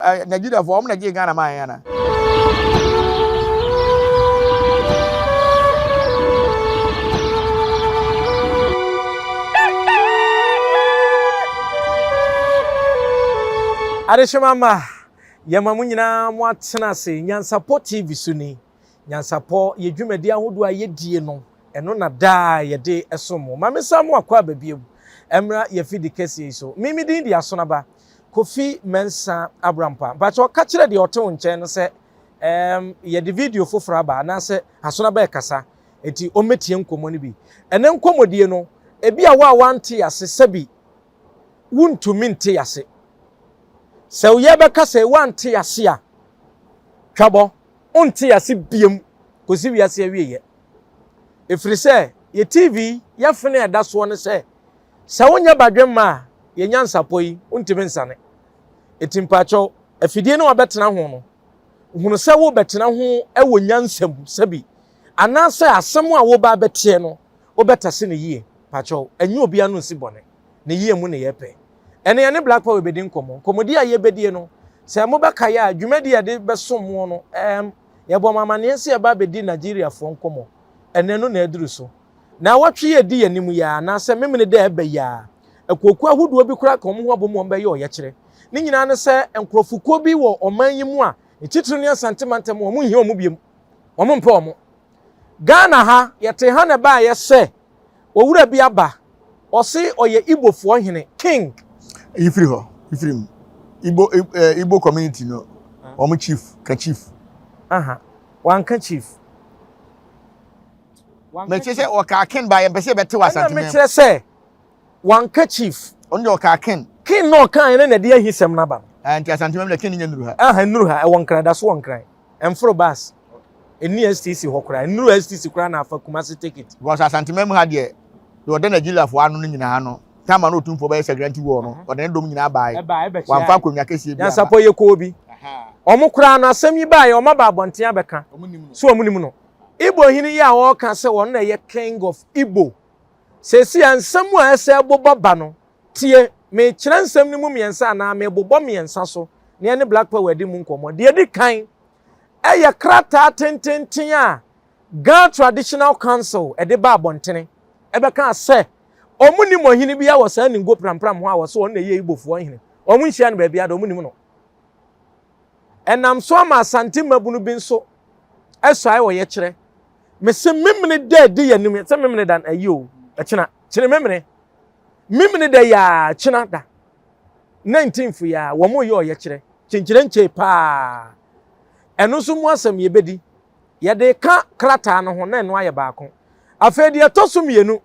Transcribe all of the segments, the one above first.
Nigeriafoɔ wɔn na gyee Ghana maa yɛn ana? Adehyema mma, yɛma mo nyinaa mo atena ase Nyansapɔ TV so ni. Nyansapɔ yɛ dwumadi ahodoɔ a yɛdie no, ɛno na daa yɛde som mo. Ma me nsa mo akɔ aba bio mmra yɛn afidi kɛseɛ yi so. Me me din de Asonaba Kofi Mensah Abrampah. Mpakyɛw ka kyerɛ deɛ ɔte wo nkyɛn no sɛ ɛɛm yɛde video foforɔ aba anaasɛ Asonaba ɛkasa enti ɔmmɛtie nkɔmmɔ no bi. Ɛnɛ nkɔmmɔdie no, ebi a wo a wante ase sɛbi wontumi nte ase. Sɛ yɛbɛka sɛ woante ase a, twabɔ, wonte ase biam kɔsi wiase awieɛ. Ɛfiri sɛ yɛ TV yɛfene a ɛda soɔ ne sɛ, sɛ wonyɛ badwemma a, yɛ nyansapɔ yi, wontumi nsane. Enti mpakyɛw, afidie no a wabɛtena ho no, hunu sɛ worebɛtena ho wɔ nyansa mu, sɛbi, anaasɛ asɛm a woreba abɛteɛ no, wobɛtase no yie. Mpakyɛw, ɛnyɛ obiara no nsi bɔne. Ne yie mu ne yɛpɛ. Ɛnɛ yɛne Black Power bɛdi nkɔmmɔ. Nkɔmmɔdi a yɛbɛdie no, sɛ mobɛkae a, dwumadi a yɛde bɛsom moɔ no, ɛɛm, yɛbɔ mo amaneɛ sɛ yɛba abɛdi Nigeriafoɔ nkɔmmɔ. Ɛnɛ no na aduru so. Naawɔtwe yi a ɛdi yɛn anim yi ara, anaasɛ Memene da a ɛba yi ara, akuokuo ahodoɔ bi koraa ka wɔn ho abom wɔn bɛyɛ ɔyɛkyerɛ. Ne nyinaa ne sɛ, nkorɔfokuo bi wɔ ɔman yi mu a, ne titiriw ne Asante mantam, wɔn nhia wɔn biom. Wɔn mpɛ wɔn. Ghana ha, yɛtee ha na ɛbaeɛ sɛ, Owura bi aba, ɔse ɔyɛ Igbofoɔ hene, king. Yi firi hɔ, yi firi mu. Igbo, eh, Igbo community no, wɔn chief, ka chief. Aha, wanka chief. Mɛkyerɛ sɛ ɔkaa king ba yɛn pɛ sɛ yɛbɛte wɔ Asante mɛm. Ɛna mekyerɛ sɛ wanka chief. Ɔno deɛ ɔkaa king. King na ɔkaa yɛn na ɛde ahisɛm no aba no. Ah, nti Asante mɛm deɛ king nyɛ nuru ha. Aha, nuru ha, ɛwɔ Nkran, da so wɔ Nkran. Ɛmforo bus. Ɛnni STC hɔ koraa. Ɛnnuru STC koraa na afa Kumasi ticket. Because Asanteman mu ha deɛ, deɛ ɔda Nigeriafoɔ ano no nyinaa no, time a na Otumfoɔ bɛyɛ Sagrenti War no, ɔde ne dɔm nyinaa baeɛ. Wamfa akonnwa kɛseɛ bi amma. Nyansapɔ yɛ koo bi. Wɔn koraa no, asɛm yi baeɛ, wɔn aba abɔnten abɛka sɛ wɔn nim no. Igbo hene yi a wɔreka sɛ ɔno na ɛyɛ King of Igbo, seesei a nsɛm a ɛsɛ bobɔ ba no, tie, merekyerɛ nsɛm no mu mmiɛnsa anaa merebobɔ mmiɛnsa so na yɛne Black Power adi mu nkɔmmɔ. Deɛ ɛdi kan, yɛ krataa tententen a Ga Traditional Council de baa abɔntene bɛkaa sɛ wɔnnim ɔhene biara wɔ saa Ningo Prampram hɔ a wɔse ɔno na ɛyɛ Igbofoɔ hene. Wɔnhyia no baabiara da, wɔnnim no. Ɛnam so ama Asante mmabunu bi nso asuae wɔ yɛkyerɛ. Mese Memene da adi yɛn anim, sɛ Memene da ayi o, ɛkyena, kyene Memene. Memene da yi a, kyena da. 19th yi a, wɔn reyɛ ɔyɛkyerɛ. Kyenkyerenkyee paa. Ɛno nso mu asɛm yɛbɛdi. Yɛde reka krataa no ho na ɛno ayɛ baako. Afei deɛ ɛtɔ so mmienu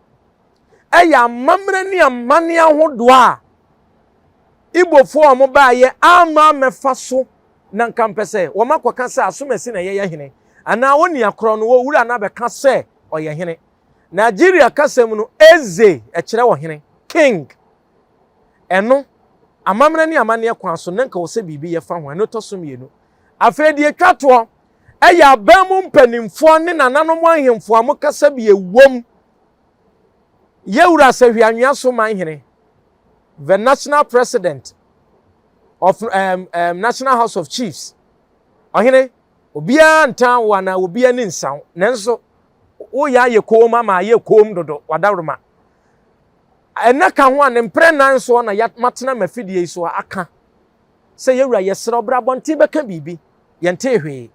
ɛyɛ amammerɛ ne amanneɛ ahodoɔ a Igbofoɔ a wɔbaeɛ amma ammɛfa so na nka mpɛ sɛ wɔakɔka sɛ Asomasi na ɛyɛ yɛ hene anaa onua korɔ no owura no abɛka sɛ ɔyɛ hene. Nigeria kasa mu no, Eze ɛkyerɛ ɔhene, king. Ɛno, amammerɛ ne amanneɛ kwan so, na nka wɔ sɛ biribi yɛ fa ho. Ɛno tɔ so mmienu. Afei deɛ ɛtwa toɔ, ɛyɛ aban mu mpanimfoɔ ne nananom ahemfo a mokasa bi ɛwom. Yɛwura Sahwi Anwea so manhene, the national president of National House of Chiefs. Ɔhene, obiara ntan wo anaa obiara ani nsa wo, nanso woyɛ ayɛ koom ama ayɛ koom dodo, wadaworoma. Ɛnɛ ka ho a ne mprɛ nan soɔ na matena m'afidie yi so aka sɛ yɛwura yɛsrɛ wo bra abɔnten bɛka biribi. Yɛntee hwee.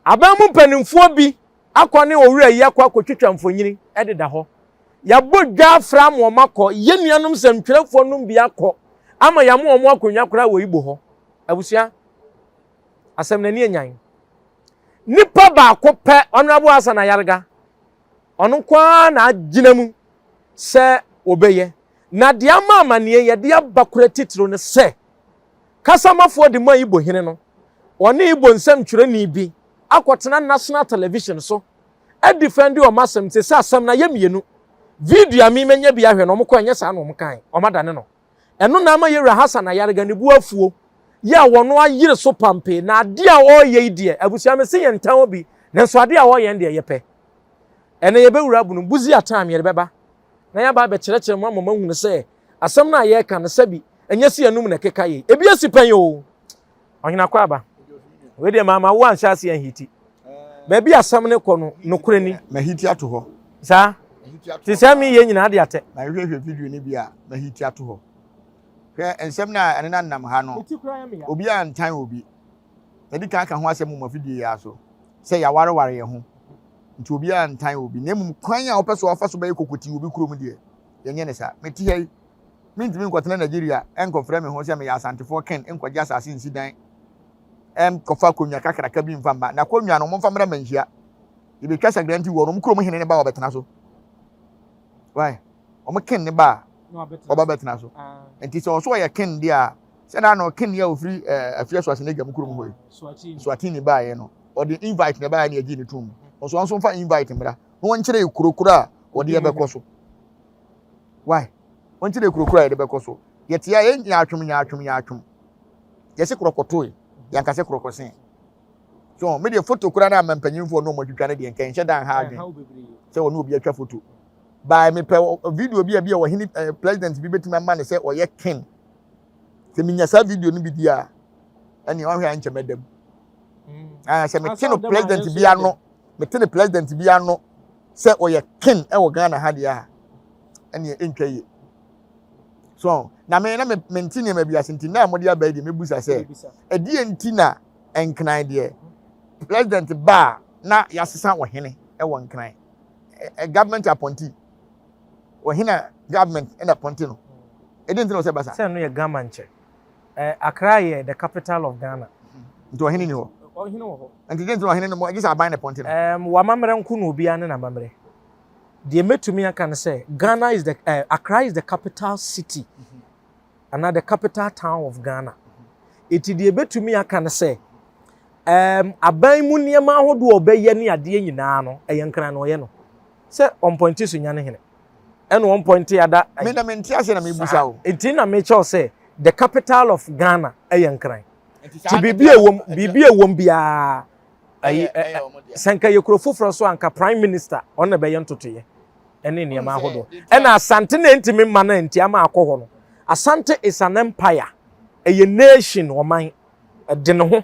Aban mu mpanimfoɔ bi akɔ ne owura yi akɔ akɔtwitwa mfonini deda hɔ. Yɛabɔ dwa afra ama wɔn akɔ. Yɛn nuanom nsɛmtwerɛfoɔ nom bi akɔ ama yɛama wɔn akonnwa koraa wɔ Igbo hɔ. Abusua, asɛm no ani anyan. Nipa baako pɛ, Honourable Hassan Ayariga, Ɔno nko ara na agyina mu sɛ ɔbɛyɛ. Na deɛ ama amaneɛ yɛde aba kora titiriw ne sɛ, Kasamafoɔ de ma Igbo hene no, ɔne Igbo nsɛmtwerɛni bi akɔtena national television so adifɛnde wɔn asɛm. Seesei asɛm no ayɛ mmienu. Video a me manya bi ahwɛ no, wɔkɔ ɛnyɛ saa na wɔkae, wɔadane no. Ɛno na ama Yɛwura Hassan Ayariga ne bo afuo yɛ a wɔno ayere so pampee. Na adeɛ a ɔreyɛ yi deɛ, abusua mese yɛntan obi, nanso adeɛ a ɔreyɛ no deɛ yɛpɛ. Ɛnnɛ yɛbɛwura abunu, Busia time yɛde bɛba na yɛaba abɛkyerɛkyerɛ mo ama moahunu sɛ asɛm no a yɛreka no sɛbi ɛnyɛ sɛ yɛnum na ɛkeka yei. Ebi asi pɛn oo. Ɔhene Akwaaba, wei deɛ maama wo anhyɛ ase anhiti. Baabi asɛm no kɔ no, nokorɛ ni. Mahiti ato hɔ. Saa? Te sɛ meyɛ nyinaa de atɛ. Mahwehwɛ video no bi a mahiti ato hɔ. Hwɛ nsɛm no a ɛne nam ha no, obiara ntan obi. Yɛde kan ka ho asɛm wɔ mafidie yi ara so sɛ yɛawareware yɛn ho nti obiara ntan obi na mmom kwan a wɔpɛ so wɔfa so bɛyɛ kokoti obi kurom deɛ yɛnyɛ ne saa. Mete ha yi mentumi nkɔtena Nigeria nkɔfrɛ me ho sɛ meyɛ Asantefoɔ ken nkɔgye asase nsi dan nkɔfa akonnwa kakraka bi mfa mma na akonnwa no momfa mmra manhyia yɛbɛtwa sagranti wɔ no kurom hene ne ba wɔbɛtena so why wɔn ken ne ba a ɔba bɛtena so nti sɛ ɔso ɔyɛ ken deɛ a sɛ na ano ken a ofiri ɛɛ afia so ase n'agya mu kurom hɔ yi Swatini baayɛ no ɔde invite na ɛbaayɛ na yɛgye ne tom ɔso ɔnso nfa invite mmra na wɔnkyerɛ kuro koro a wɔde yɛbɛkɔ so why wɔnkyerɛ kuro koro a yɛde bɛkɔ so yɛte a yɛn nyaatwom nyaatwom nyaatwom yɛse korɔkɔtoe yɛnkase korɔkɔsen so me deɛ foto koraa na ama mpanyinfoɔ no wɔn atwitwa no deɛ nka nhyɛ dan ha adwene sɛ wɔne obi atwa foto by mepɛ video bi a bi a ɔhene eh, president bi bɛtumi ama ne sɛ ɔyɛ king sɛ menya saa video no bi di a ɛne ɔhwɛ a nkyɛ mɛda mu mm. ah, sɛ mete no president bi ano mete no president bi ano sɛ ɔyɛ king ɛwɔ Ghana ha deɛ a ɛneɛ ɛntwa yie so na me na mente nneɛma bi ase nti na mode aba yi deɛ mɛbusa sɛ ɛdeɛ nti na nkran deɛ president ba a na yɛasesa ɔhene ɛwɔ nkran government appointee ɔhene a government ɛna appointee no ɛdeɛ nti na ɔsɛ ba saa. Sɛ ɛno yɛ Ghana nkyɛ. Eh, Accra yɛ the capital of Ghana. Nti ɔhene ni hɔ. Ɔhene wɔ hɔ. Nti deɛ nti na ɔhene no mo gye sɛ aban na appointee no. Um, w'amammerɛ nko na obiara ne n'amammerɛ. Deɛ mɛtumi aka ne sɛ Ghana is the eh, Accra is the capital city anaa the capital town of Ghana. Eti deɛ ɛbɛtumi aka ne sɛ um, aban mu nneɛma ahodoɔ a ɔbɛyɛ ne adeɛ nyinaa no ɛyɛ nkran na ɔyɛ no sɛ ɔmpɔnte so nya ne hene ɛna ɔmpɔnte ada. Me na mente aseɛ na mebusa o. Nti na mekyɛw sɛ the capital of Ghana ɛyɛ nkran. Nti biribi a ɛwom biribi a ɛwom biara ayi sɛ nka yɛ kuro foforɔ so anka prime minister ɔno na ɛbɛyɛ ntotoeɛ ɛne nneɛma ahodoɔ ɛna Asante na ɛntumi mma no nti ama akɔ hɔ no Asante is an empire ɛyɛ nation ɔman ɛde ne ho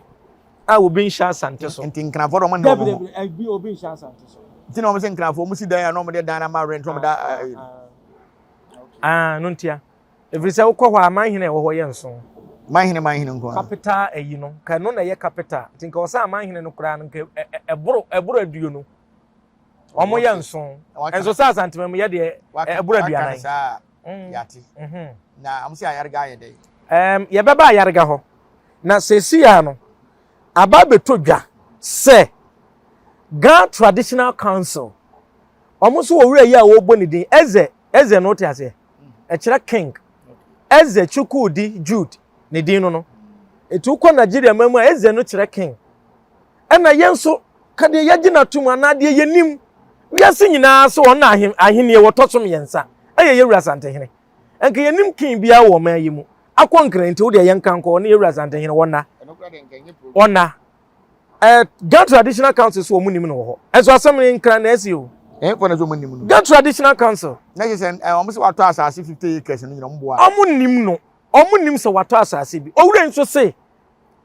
a obi nhyɛ Asante so. Nti nkrafoɔ de wɔn nna wɔn ho. Dabi obi nhyɛ Asante so. Nti na wɔn sɛ nkrafoɔ wɔn si dan a na wɔn de dan ama rent wɔn da. Ah no ntia. Ɛfiri sɛ wokɔ hɔ a amanhene a ɛwɔ hɔ yɛ nson. Manhene manhene nko ara. Capital ayi no nka ɛno na ɛyɛ capital nti nka ɔsɛ amanhene no koraa no nka ɛboro ɛboro aduonu. Wɔn yɛ nson. Nso sɛ Asantema mu yɛ deɛ ɛboro aduanan. Waka no saa yate. Na wɔn sɛ ayarega ayɛ dɛ. Ɛɛm yɛbɛba ayarega hɔ. Na seesei ara no aba abɛtɔ dwa sɛ Ga Traditional Council wɔn nso wɔ wura yi a wɔrebɔ ne din Eze Eze no wote aseɛ ɛkyerɛ king Eze Chukwudi Jude ne din no no ɛti wokɔ Nigeria ma mu a Eze no kyerɛ king ɛna yɛn nso ka deɛ yɛgye no atom anaa deɛ yɛnim wiase nyinaa sɛ wɔn na ahennie wɔtɔ so mmiɛnsa ɛyɛ yɛwura Asantehene nka yɛnim king biara wɔ ɔman yi mu akɔ nkran nti wodeɛ yɛnka nkɔ ɔne yɛwura Asantehene wɔnna wɔnna Eh, Ga Traditional Council so wɔn nim no wɔ hɔ. Ɛnso asɛm no nkran na ɛsi o. Ɛn kɔ na so wɔn nim no. Ga Traditional Council. Na kyerɛ sɛ eh, wɔn sɛ watɔ asase 50 acres no nyina wɔn boa. Wɔn nim no. Wɔn nim sɛ watɔ asase bi. Owura nso se,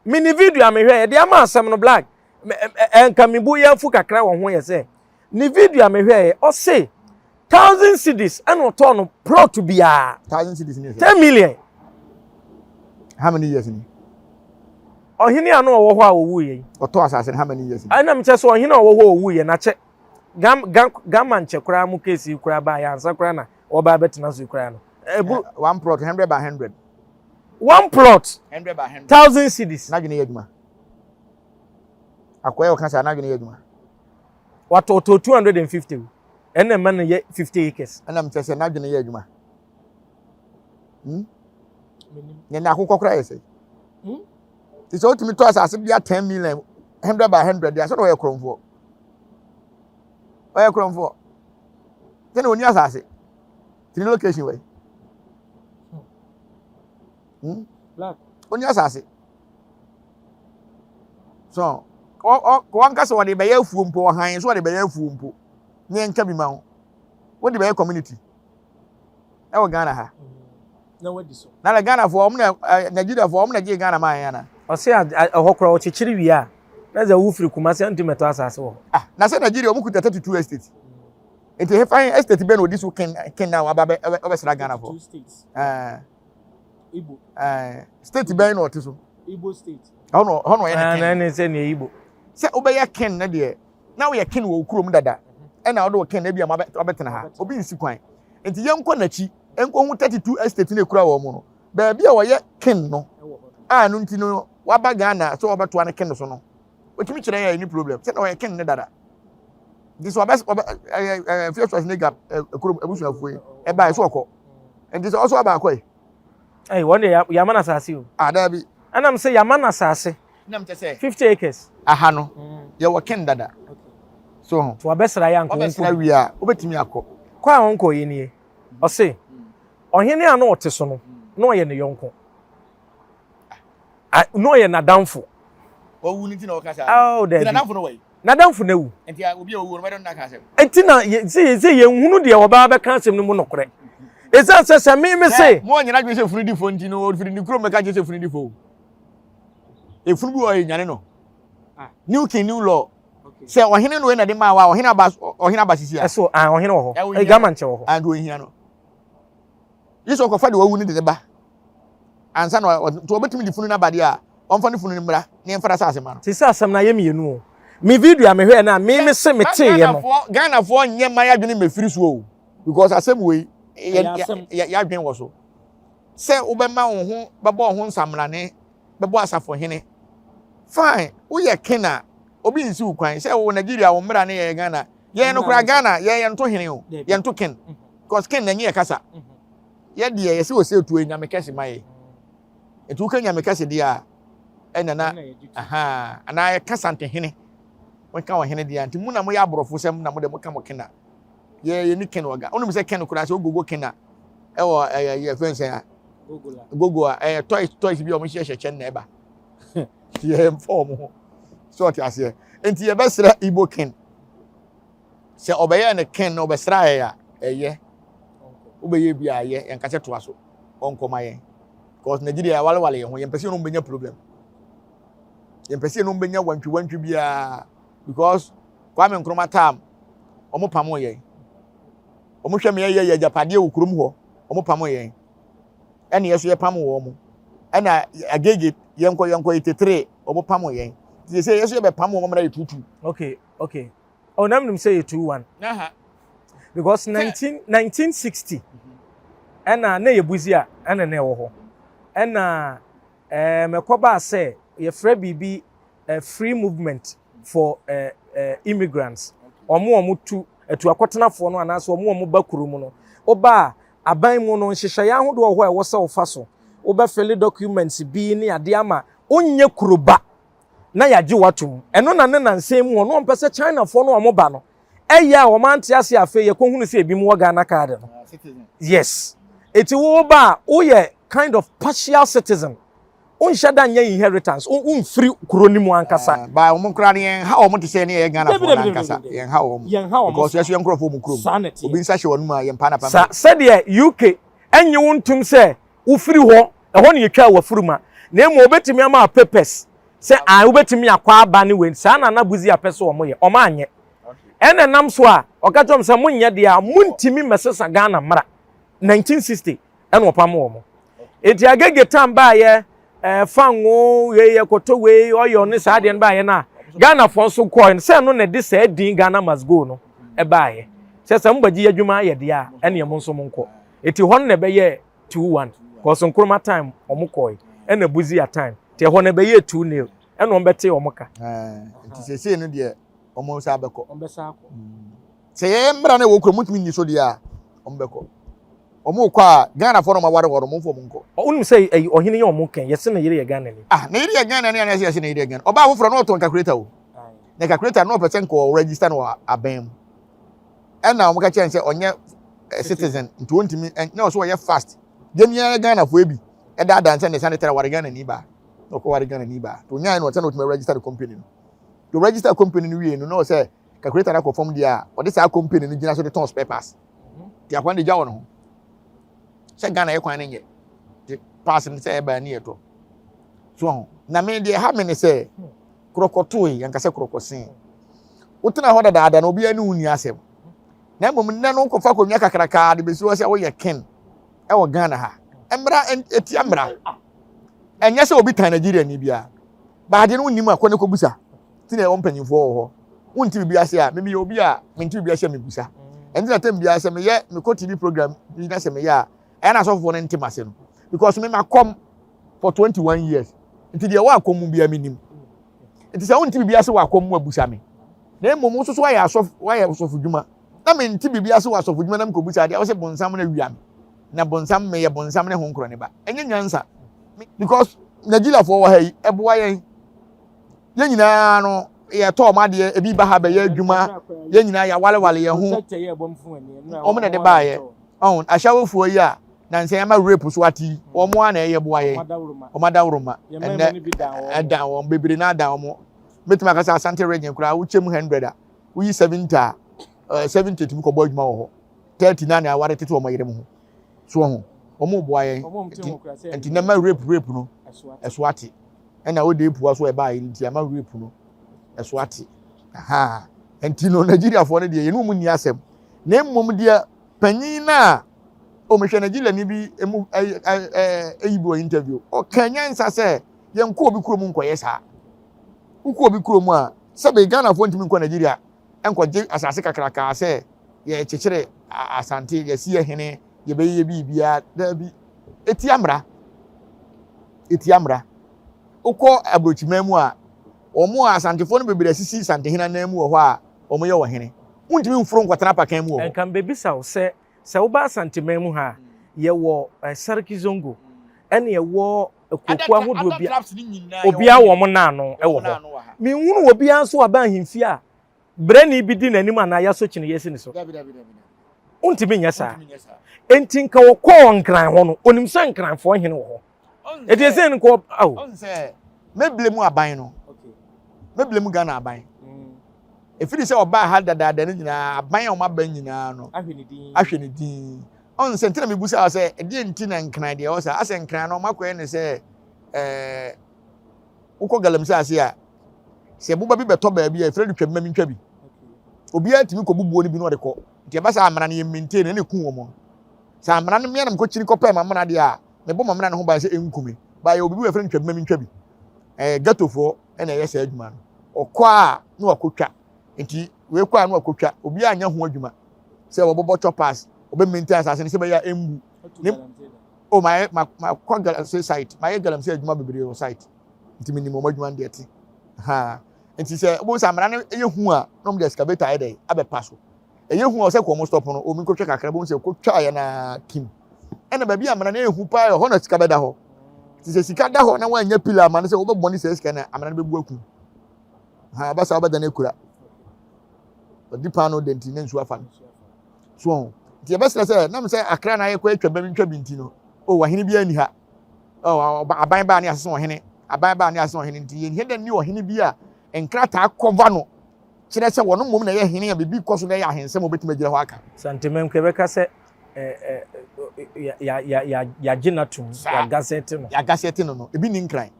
me ne video a mehwɛ yɛde ama asɛm no black. Ɛnka me bo yɛ afu kakra wɔ ho yɛ sɛ, ne video a mehwɛ yɛ ɔse thousand cedis ɛna ɔtɔɔ no plot biara. Thousand cedis ni sɛ. 10 million. How many years ni? Ɔhene a na ɔwɔ hɔ a ɔwuiɛ yi. Ɔtɔ asase no how many years ni? Ɛna mekyɛ sɛ ɔhene a ɔwɔ hɔ a ɔwuiɛ n'akyɛ gam gam gama nkyɛ koraa mu case yi koraa baa yɛ ansa koraa na ɔba abɛtena so yi koraa no. Ɛburu. One plot 100 by 100. One plot. 100 by 100. Thousand cedis. N'adwene yɛ adwuma. Akɔyɛ ɔka sɛ n'adwene yɛ adwuma. Watɔ ɔtɔ 250 ɛna ɛma no yɛ 50 acres. Ɛna mekyɛ sɛ n'adwene yɛ adwuma. Hmm? Ne na akokɔ koraa yɛ sɛ. Hmm? Te sɛ wotumi tɔ asase bia 10 million 100 by 100 deɛ asɛ na ɔyɛ korɔmfoɔ. Ɔyɛ korɔmfoɔ. Sɛ na ɔni asase. Tini location wɔ yi. Hmm? Ɔni asase. So ɔ ɔ wɔn kasa wɔde bɛyɛ afuo mpo ɔhan so wɔde bɛyɛ afuo mpo. Ne nka bi ma ho. Wɔde bɛyɛ community. Ɛwɔ Ghana ha. Na wadi so. Na na Ghana foɔ wɔn na ɛ Nigeria foɔ wɔn na gye Ghana maa yɛn ana. Ɔse ɛhɔ koraa ɔkyekyere wie a na sɛ wofiri Kumasi a ntumi mɛtɔ asase wɔ hɔ. Ah, na sɛ Nigeria wɔn kuta 32 estate. Nti hefa he estate bɛn na odi so ken ken na waba bɛ ɔbɛsra Ghana fo. Ɛɛ. Igbo. Ɛɛ state bɛn na ɔte so. Igbo state. Ɛhɔ na ɛhɔ na ɔyɛ ne ken. Na ɛne sɛ nea Igbo. Sɛ wobɛyɛ ken ne deɛ na woyɛ ken wɔ wo kurom dada ɛna wode wo ken ebi a wabɛtena ha obi nsi kwan. Nti yɛnkɔ n'akyi nkɔhu 32 estate na ekura wɔn no. Baabi a ɔyɛ ken no a ɛno nti no waba Ghana sɛ ɔbɛtoa ne ken so no, otumi kyerɛ yɛ any problem sɛ na ɔyɛ ken ne dada. Nti sɛ ɔbɛ ɔbɛ ɛyɛ ɛyɛ fie sɔs ne ga kurom abusuafoɔ yi ɛbaa ɛso ɔkɔ. Nti sɛ ɔso aba akɔ yi. Ɛyi wɔn deɛ yama na asase o. Ah daabi. Ɛnam sɛ yama na asase. Nam kyɛ sɛ. 50 acres. Aha no yɛwɔ ken dada. So ho. To abɛsra yɛ anka wɔn kɔ. Ɔbɛsra wie a wobɛtumi akɔ. Kɔ a wɔn kɔ yɛ nie. Ɔse. Ɔhene a na ɔte so no, na ɔyɛ ne yɔnko. Na ɔyɛ n'adamfo. Wawu no nti na ɔka saa. Oh, dabi. N'adamfo no wɔ yi. N'adamfo no awu. Nti obi a owu no bɛdɔn n'aka asɛm. Nti na sɛ sɛ yɛnhunu deɛ ɔbaa bɛka asɛm no mu nokorɛ. Ɛsiane sɛ sɛ me me se. Mo nyina adwene sɛ efunu di fo nti no ofiri ne kurom bɛka kyerɛ sɛ efunu di fo. Efunu bi wɔ yɛ nyane no. Ah. New king new law. Sɛ ɔhene no na de maa wa ɔhene aba ɔhene aba sisi a. Ɛso ah ɔhene wɔ hɔ. Ɛgama nkyɛ wɔ hɔ. And ohia no. Gye sɛ ɔkɔfa deɛ wawu no de ne ba ansa na nti ɔbɛtumi de funu no aba deɛ a, ɔmfa ne funu no mmra na yɛmfa n'asase mma no. Te sɛ asɛm no ayɛ mmienu o. Me video a mehwɛɛ no a me me se me teeɛ no. Ghanafoɔ nyɛ mma yɛadwene mmɛfiri so o because asɛm wei yɛ yɛadwene wɔ so sɛ wobɛma wo ho bɛbɔ wo ho nsamrane bɛbɔ asafohene fine woyɛ ken a obi nsi wo kwan sɛ wo Nigeria wo mmara ne yɛ Ghana yɛn no koraa Ghana yɛn yɛn to hene o yɛn to ken because ken na nye yɛ kasa yɛ deɛ yɛsɛ wɔ sɛ etuo nyame kɛse ma yɛ etu woka nyame kɛse deɛ a ɛna na aha anaa yɛ kasa nte hene wɔka wɔ hene deɛ nti mu na mo yɛ aborɔfo sɛm na mo de mo ka mo ken a yɛ yɛ ni ken wɔ ga wonim sɛ ken koraa sɛ ogogo ken a ɛwɔ ɛyɛ yɛ fɛn sɛn a gogo a ɛyɛ toys toys bi a wɔn hyehyɛ kyɛn na ɛba yɛ mfa wɔn ho sɛ ɔte aseɛ nti yɛbɛsrɛ Igbo ken sɛ ɔbɛyɛ ne ken na ɔbɛsra yɛ a ɛyɛ wobɛyɛ bi a ɛyɛ yɛn kasa toa so ɔnkɔma yɛn because Nigeria yɛawalewale yɛn ho yɛn pɛ sɛ yɛn bɛnya problem yɛn pɛ sɛ yɛn bɛnya wantwi wantwi biara because Kwame Nkrumah tam wɔn pamo yɛn wɔn hwɛ me yɛ yɛ agyapadeɛ wɔ kurom hɔ wɔn pamo yɛn ɛna yɛ so yɛ pamo wɔn ɛna agege yɛn kɔ yɛn kɔ yɛ tetere wɔn pamo yɛn ti sɛ yɛ so yɛ bɛ pamo wɔn mmerɛ yɛ tutu. Okay. Oh, na menim sɛ yɛ 2-1. Because 19, 1960 ɛna na yɛ buzi a ɛna na ɛwɔ hɔ. Ɛna ɛɛ mɛkɔbaa sɛ yɛfrɛ biribi free movement for immigrants. Wɔn a wɔtu atuakɔtenafoɔ no anaasɛ wɔn a wɔba kuro mu no. Woba a aban mu no nhyehyɛeɛ ahodoɔ wɔ hɔ a ɛwɔ sɛ wofa so. Wobɛfele documents bi ne adeɛ ama wonyɛ kuroba. Na yɛagye wo atom. Ɛno na ne nansa yi mu hɔ no wɔmpɛ sɛ Chinafoɔ no a wɔba no ɛyɛ a wɔn ante ase afei yɛkɔhunu sɛ ebinom wɔ Ghana card no. Yes. Eti wo ba a woyɛ kind of partial citizen. Wonhyɛ da nyɛ inheritance. Womfiri kuro no mu ankasa. Ba wɔn koraa no yɛn ha wɔn te sɛ ne yɛyɛ Ghanafoɔ no ankasa. Yɛn ha wɔn. Yɛn ha wɔn. Because yɛso yɛn nkurɔfoɔ mu kurom. Obi nsa hyɛ wɔn mu a yɛn pa na pa. Sa sɛdeɛ UK ɛnye wo ntom sɛ wofiri hɔ, ɛhɔ na yɛtwaa w'afuruma, na mmom wɔbɛtumi ama wo papers sɛ ae wobɛtumi akɔ aba ne wei, saa na na Busia pɛ sɛ wɔyɛ, wɔn anyɛ. Ɛna ɛnam so a ɔka kyerɛ wɔn sɛ monyɛ deɛ a montumi mmɛsesa Ghana mmara, 1960 ɛna ɔpam wɔn. Enti Agege tam baayɛ, ɛɛ fango, wei yɛkɔtɔ wei, oil ne saa adeɛ no baayɛ no a, Ghanafoɔ nso kɔɛ no, sɛ ɛno na ɛde saa din Ghana must go no ɛbaayɛ. Sɛ sɛ mobɛgye yɛ adwuma ayɛ deɛ a, ɛneɛ mo nso monkɔ. Eti hɔ no na ɛbɛyɛɛ 2-1 cause Nkrumah time wɔn kɔe ɛna Busia time nti ɛhɔ no ɛbɛyɛɛ 2-0 ɛna wɔn bɛtee wɔn ka. Nti seesei no deɛ wɔn nsa bɛkɔ. Wɔn bɛsa akɔ. Sɛ yɛn mmara no ɛwɔ kurom ntumi nni so deɛ a wɔn bɛkɔ. Wɔn kɔ a Ghanafoɔ na wɔn aware hɔ no wɔn mfa wɔn nkɔ. Wonim sɛ ɛyi ɔhene yɛ wɔn kɛn yɛse ne yere yɛ Ghanani. Ah ne yere yɛ Ghanani anaa yɛse ne yere yɛ Ghana ɔbaa foforɔ na ɔtɔn calculator o. Na calculator na ɔpɛ sɛ nka ɔ register no wɔ aban mu. Ɛna wɔn ka kyerɛ no sɛ ɔnyɛ eh, citizen nti wɔntumi na ɔsɛ ɔyɛ fast. Deɛ ni Ghana foɔ bi ɛda adanse ne sane tɛrɛ ware Ghana ni baa na ɔkɔ ware Ghana ni baa to nyaa no ɔsɛ na ɔtumi register the company no. To register company no wie no na ɔsɛ calculator no akɔ fam deɛ a ɔde saa company no gyina so de tɔn spare parts. Ti akwan de gya wɔ ne ho. Sɛ Ghana yɛ kwan no nyɛ. Ti parts no sɛ ɛbaa ni ɛtɔ. So ho. Na me deɛ ɛha me ne sɛ, korɔkɔtoe, yɛnka sɛ korɔkɔsee. Wotena hɔ dadaada na obiara ne wo nni asɛm. Na mmom nnɛ no wokɔfa akonnwa kakrakaa de bɛsi hɔ sɛ woyɛ ken ɛwɔ Ghana ha. Mmara ɛtia mmara. Ɛnyɛ sɛ obi tan Nigeriani biara. Baade no wonnim a kɔ ne kɔbusa. Ti na ɛwɔ mpanyinfoɔ wɔ hɔ. Wonte biribi ase a, meyɛ obi a mente biribi ase a mebusa. Ɛnti na tɛm biara sɛ meyɛ mekɔ TV program bi na sɛ meyɛ a, ɛyɛ na asɔfofoɔ no nte m'ase no. Because me makɔm for 21 years. Nti deɛ ɛwɔ akɔm mu biara menim. Nti sɛ wonte biribi ase wɔ akɔm mu a busa me. Na mmom wo nso so woayɛ asɔfo woayɛ asɔfo dwuma. Na mente biribi ase wɔ asɔfo dwuma na mekɔbusa adeɛ a wose bonsam no awia me. Na bonsam meyɛ bonsam ne ho nkorɔ ne ba. Ɛnyɛ nyansa. Because Nigeriafoɔ wɔ ha yi ɛboa yɛn. Yɛn nyinaa no yɛtɔ wɔn adeɛ ebi ba ha bɛyɛ adwuma yɛn nyinaa yɛawalewale yɛn ho. Wɔn na ɛde baayɛ. Ɔn ahyɛwofoɔ yi a nansa yɛn ama rape so ate yi wɔn ara na ɛyɛ boa yɛn. Wɔn adaworoma ɛnɛ ɛdan wɔn bebree na adan wɔn. Mɛtumi aka sɛ Asante region koraa wokyɛ mu 100 a woyi 70 a 70 tumi kɔbɔ adwuma wɔ hɔ 30 na na aware tete wɔn yere mu ho so ho wɔn boa yɛn nti na ma rape rape no ɛso ate ɛna wode pua so ɛbaa yɛn nti ama rape no ɛso ate aha nti no Nigeriafoɔ no deɛ yɛn mu nni asɛm na mmom deɛ panyin no a wɔhwɛ Nigeria ni bi emu ɛyi ɛyi bi wɔ interview ɔka nyansa sɛ yɛn kɔ obi kurom nkɔyɛ saa wokɔ obi kurom a sɛbe Ghanafoɔ ntumi nkɔ Nigeria nkɔgye asase kakrakaa sɛ yɛkyekyere Asante, yɛsi yɛ hene, yɛbɛyɛ biribiara. Daabi, ɛtia mmara. Ɛtia mmara. Wokɔ aburokyiman mu a, wɔn a Asantefoɔ no bebree asisi Santehene anan mu wɔ hɔ a wɔyɛ ɔhene. Wontumi mforo nkɔtena apakan mu wɔ hɔ. Nka mebɛbisa wo sɛ, sɛ woba Asanteman mu ha a, yɛwɔ Sarki Zongo, ɛne yɛwɔ akuokuo ahodoɔ bi a obiara wɔ wɔn naano wɔ hɔ. Menhunu obiara nso waba ahemfie a brɛni bi di n'anim anaa yɛasɔ kyiniiɛ asi ne so. Wontumi nyɛ saa. Enti nka wɔkɔɔ Nkran hɔ no, onim sɛ Nkranfoɔ hene wɔ hɔ. Enti ɛsɛ nka ɔ awo. Ɔn sɛ mɛbile mu aban no, mɛbile mu Ghana aban. Ɛfiri sɛ ɔbaa ha dadaada no nyinaa, aban a wɔn aba nyinaa no ahwɛ ne din. Ɔn sɛ nti na mebusa sɛ ɛdeɛ nti na Nkran deɛ ɛwɔ saa. Asɛ Nkran no wɔakɔyɛ no sɛ ɛɛ wokɔ galamsey ase a sɛ boba bi bɛtɔ baabi a efirɛ no twam ma mentwa bi. Obiara tumi kɔ bubuo no bi na ɔde kɔ. Nti ɛba saa amena no yɛ maintain ɛna eku wɔn. Sɛ amena no mmea na mekɔkyini kɔpɛɛ m'amena deɛ a mebɔ m'amena no ho ban sɛ ɛnku me. Ba yɛ obi bi wɔ efirɛ no twam ma mentwa bi. Ɛɛ ghettofoɔ ɛna ɛyɛ saa adwuma no. Ɔkɔ a na wakɔtwa. Nti wei kɔ a na wakɔtwa. Obiara nyɛ ho adwuma sɛ wɔbɛbɔ choppers, wɔbɛ maintain asase no sɛ ɛbɛyɛ a ɛmbu. Ne oh mayɛ ma makɔ galamsey site mayɛ galamsey adwuma bebree wɔ site nti menim wɔn adwuma no deɛ te ha nti sɛ wobɛhu sɛ amena no ɛyɛ hu a na wɔn de excavator ayɛ dɛ abɛpa so ɛyɛ hu a ɔsɛ kɔ wɔn stop no wɔn nkɔtwa kakra bɛhu sɛ kɔtwa yɛ na kim ɛna baabi amena no ɛyɛ hu paa yɛ hɔ na sika bɛda hɔ nti sɛ sika da hɔ na wɔanyɛ pila ama no sɛ wɔbɛbɔ ne sɛ sika na amena no bɛbu akum ha ɔba saa wobɛda no akura ɔdi paano dɛ nti na nsuo afa no so ɔho nti yɛbɛsrɛ sɛ nam sɛ akra na ayɛkɔ atwa bɛm ntwa bi nti no o ɔhene bi ani ha o aban baa ne asesa ɔhene aban baa ne asesa ɔhene nti yɛnhia dɛ ne ɔhene bi a nkrataa kɔva no kyerɛ sɛ wɔn mmom na ɛyɛ hene a biribi kɔ so na ɛyɛ ahensɛm a wɔbɛtumi agyina hɔ aka. Santemam kɛ bɛka sɛ yɛagye no atom, yɛagasɛte no. Yɛagasɛte no no, ebi ni nkran.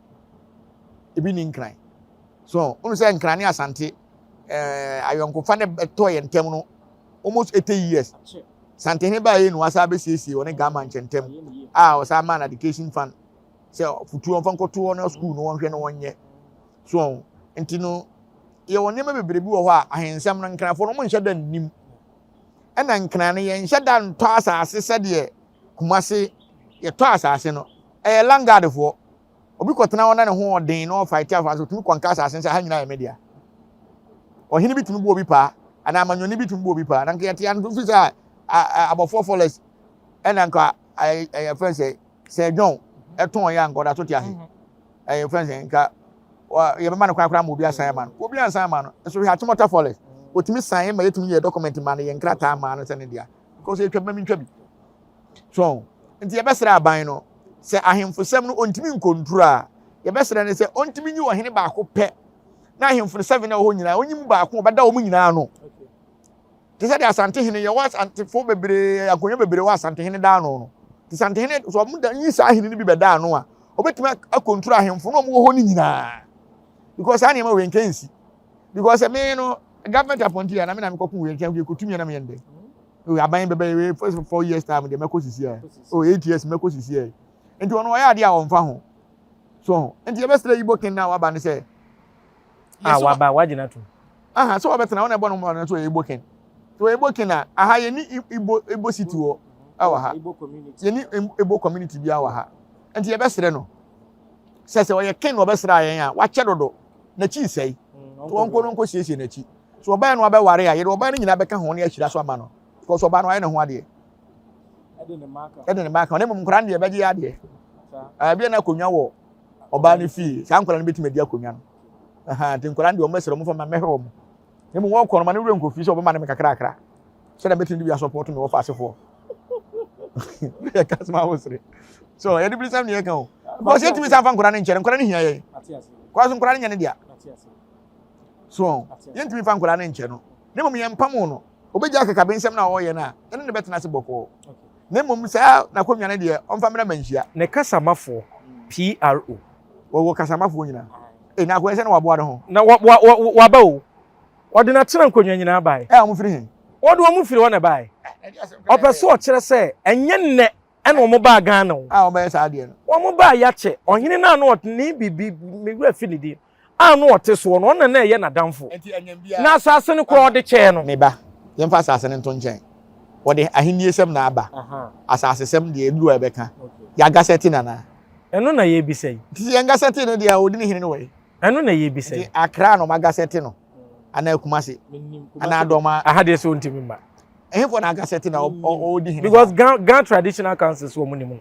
Ebi ni nkran. So, wɔn sɛ nkran ne asante ɛɛ ayɔnkofa ne ɛtɔ yɛn ntɛm no almost 80 years. Santehene baa yɛ nu asa abɛsiesie wɔne Ghana nkyɛntɛm a ɔsan maa no education fund sɛ futuo ɔmfa nkɔto hɔ na school no wɔnhwɛ na wɔnyɛ. So nti no yɛwɔ nneɛma bebree bi wɔ hɔ a ahensɛm no nkrafoɔ no wɔn nhyɛ da nnim. Ɛna nkran no yɛnhyɛ da ntɔ asase sɛdeɛ Kumase yɛtɔ asase no ɛyɛ landguardfoɔ. Obi kɔtena hɔ na ne ho ɔden na ɔfaete afa so otumi kɔnka asase no sɛ ha nyinaa yɛ me dea. Ɔhene bi tumi bɔ obi paa anaa amanyɔni bi tumi bɔ obi paa na nka yɛte ano fi sɛ abɔfoɔ forest ɛna nka ɛyɛ fɛn sɛ sɛ John ɛtɔn yɛ a nka ɔda so te ase ɛyɛ fɛn sɛ nka yɛbɛma no kwan koraa ma obi asan ama no obi ansan ama no nso hwɛ Achimota forest otumi san ma yɛtumi yɛ document ma no yɛ nkrataa ma no sɛ ne dea because yɛtwa bi ma mentwa bi. So nti yɛbɛsrɛ aban no sɛ ahemfosɛm no ɔntumi nkontro a, yɛbɛsrɛ no sɛ ɔntumi nyi ɔhene baako pɛ na ahemfo no seven a ɛwɔ hɔ nyinaa ɔnyi mu baako ɔbɛda wɔn nyinaa ano. Te sɛ deɛ Asantehene yɛwɔ Asantefo bebree akonnwa bebree wɔ Asantehene da ano no. Te Santehene so wɔn da nyi saa ahene no bi bɛda ano a, Obetumi akontro ahemfo na wɔn wɔ hɔ no nyinaa. Because saa nneɛma wei nka nsi. Because me no government appointee a na me na mekɔko wei nkyɛn kɔtumi na meyɛ ndɛ. O aban bɛbɛ wei first 4 years time deɛ mɛkɔ sisi a. O 8 years mɛkɔ sisi a. Nti ɔno ɔyɛ adeɛ a ɔmfa ho. So nti yɛbɛsrɛ Igbo king na waba ne sɛ. A waba wagyina to. Aha sɛ wɔbɛtena wɔn na ɛbɔ no mu ɔno nso ɔyɛ Igbo king. So Igbo king a aha yɛni Igbo city wɔ ɛwɔ ha. Yɛni Igbo community bi wɔ ha. Nti yɛbɛsrɛ no sɛ ɔyɛ king na ɔbɛsrɛ yɛn a wakyɛ dodo n'akyi nsɛe. So wɔn nko no nko siesie n'akyi. So ɔbaa no abɛware a yɛde ɔbaa no nyinaa bɛka ho ne ahyira so ama no. Because ɔbaa no ayɛ ne ho adeɛ. Ɛde ne mma aka ho. Na mmom nkwadaa no deɛ ɛbɛgye yɛ adeɛ. Ebi na akonnwa wɔ ɔbaa no fie. Saa nkwadaa no bɛtumi adi akonnwa no. Nti nkwadaa no deɛ wɔn bɛsrɛ wɔn fa ma mɛhwɛ wɔn. Na mmom wɔn kɔ no ma ne wura nkɔ fie sɛ ɔbɛma ne me kakrakra. Sɛdeɛ mɛtumi de bi asɔpɔto me wɔfa asefoɔ. Yɛ kasima ahosere. So yɛde bi sɛm ne yɛ ka o. Because yɛntumi san fa nkwadaa no nkyɛn. Nkwadaa no hia yɛn. Nkwadaa so nkwadaa no nyɛ ne dea. So yɛntumi fa nkwadaa no nkyɛn no. Na mmom yɛn mpam no. Obɛgya akakabe nsɛm na ɔreyɛ no a, ɛne ne bɛtena ase bɔkɔɔ. Na mmom saa n'akonnwa no deɛ, ɔmfa mmra manhyia. Ne kasamafoɔ, PRO. Wɔwɔ kasamafoɔ nyinaa. Ee, na akɔyɛ sɛ na waboa ne ho. Na wa, wa, wa, waba o. Ɔde n'atena nkonnwa nyinaa bae. Ɛ, wɔn firi he? Wɔde wɔn firi hɔ na ɛbae. Ɔpɛ sɛ ɔkyerɛ sɛ ɛnyɛ nnɛ ɛna wɔn baa Ghana o. A wɔbɛyɛ saa adeɛ no. Wɔn baa yɛakyɛ. Ɔhene no a na ɔte ne bibi, me werɛ fi ne din, a na ɔte soɔ no, ɔno na na ɛyɛ n'adamfo. Na asase no koraa ɔde kyɛɛ no. Me ba, yɛmfa asase no nto nkyɛn. Wɔde ahenniesɛm na aba. Asasesɛm deɛ, ɛduru a yɛbɛka. Yɛagasɛte no anaa? Ɛno na yɛrebisa yi. Nti sɛ yɛngasɛte no deɛ a, ɔdi ne hene no wɔ he? Ɛno na yɛrebisa yi. Nti Accra na wɔagasɛte no anaa Kumasi anaa Dɔma? Aha deɛ sɛ ɔntumi mma. Ɛhefoɔ na agasɛte na ɔdi hene? Because Ga Traditional Council so wɔn nim no.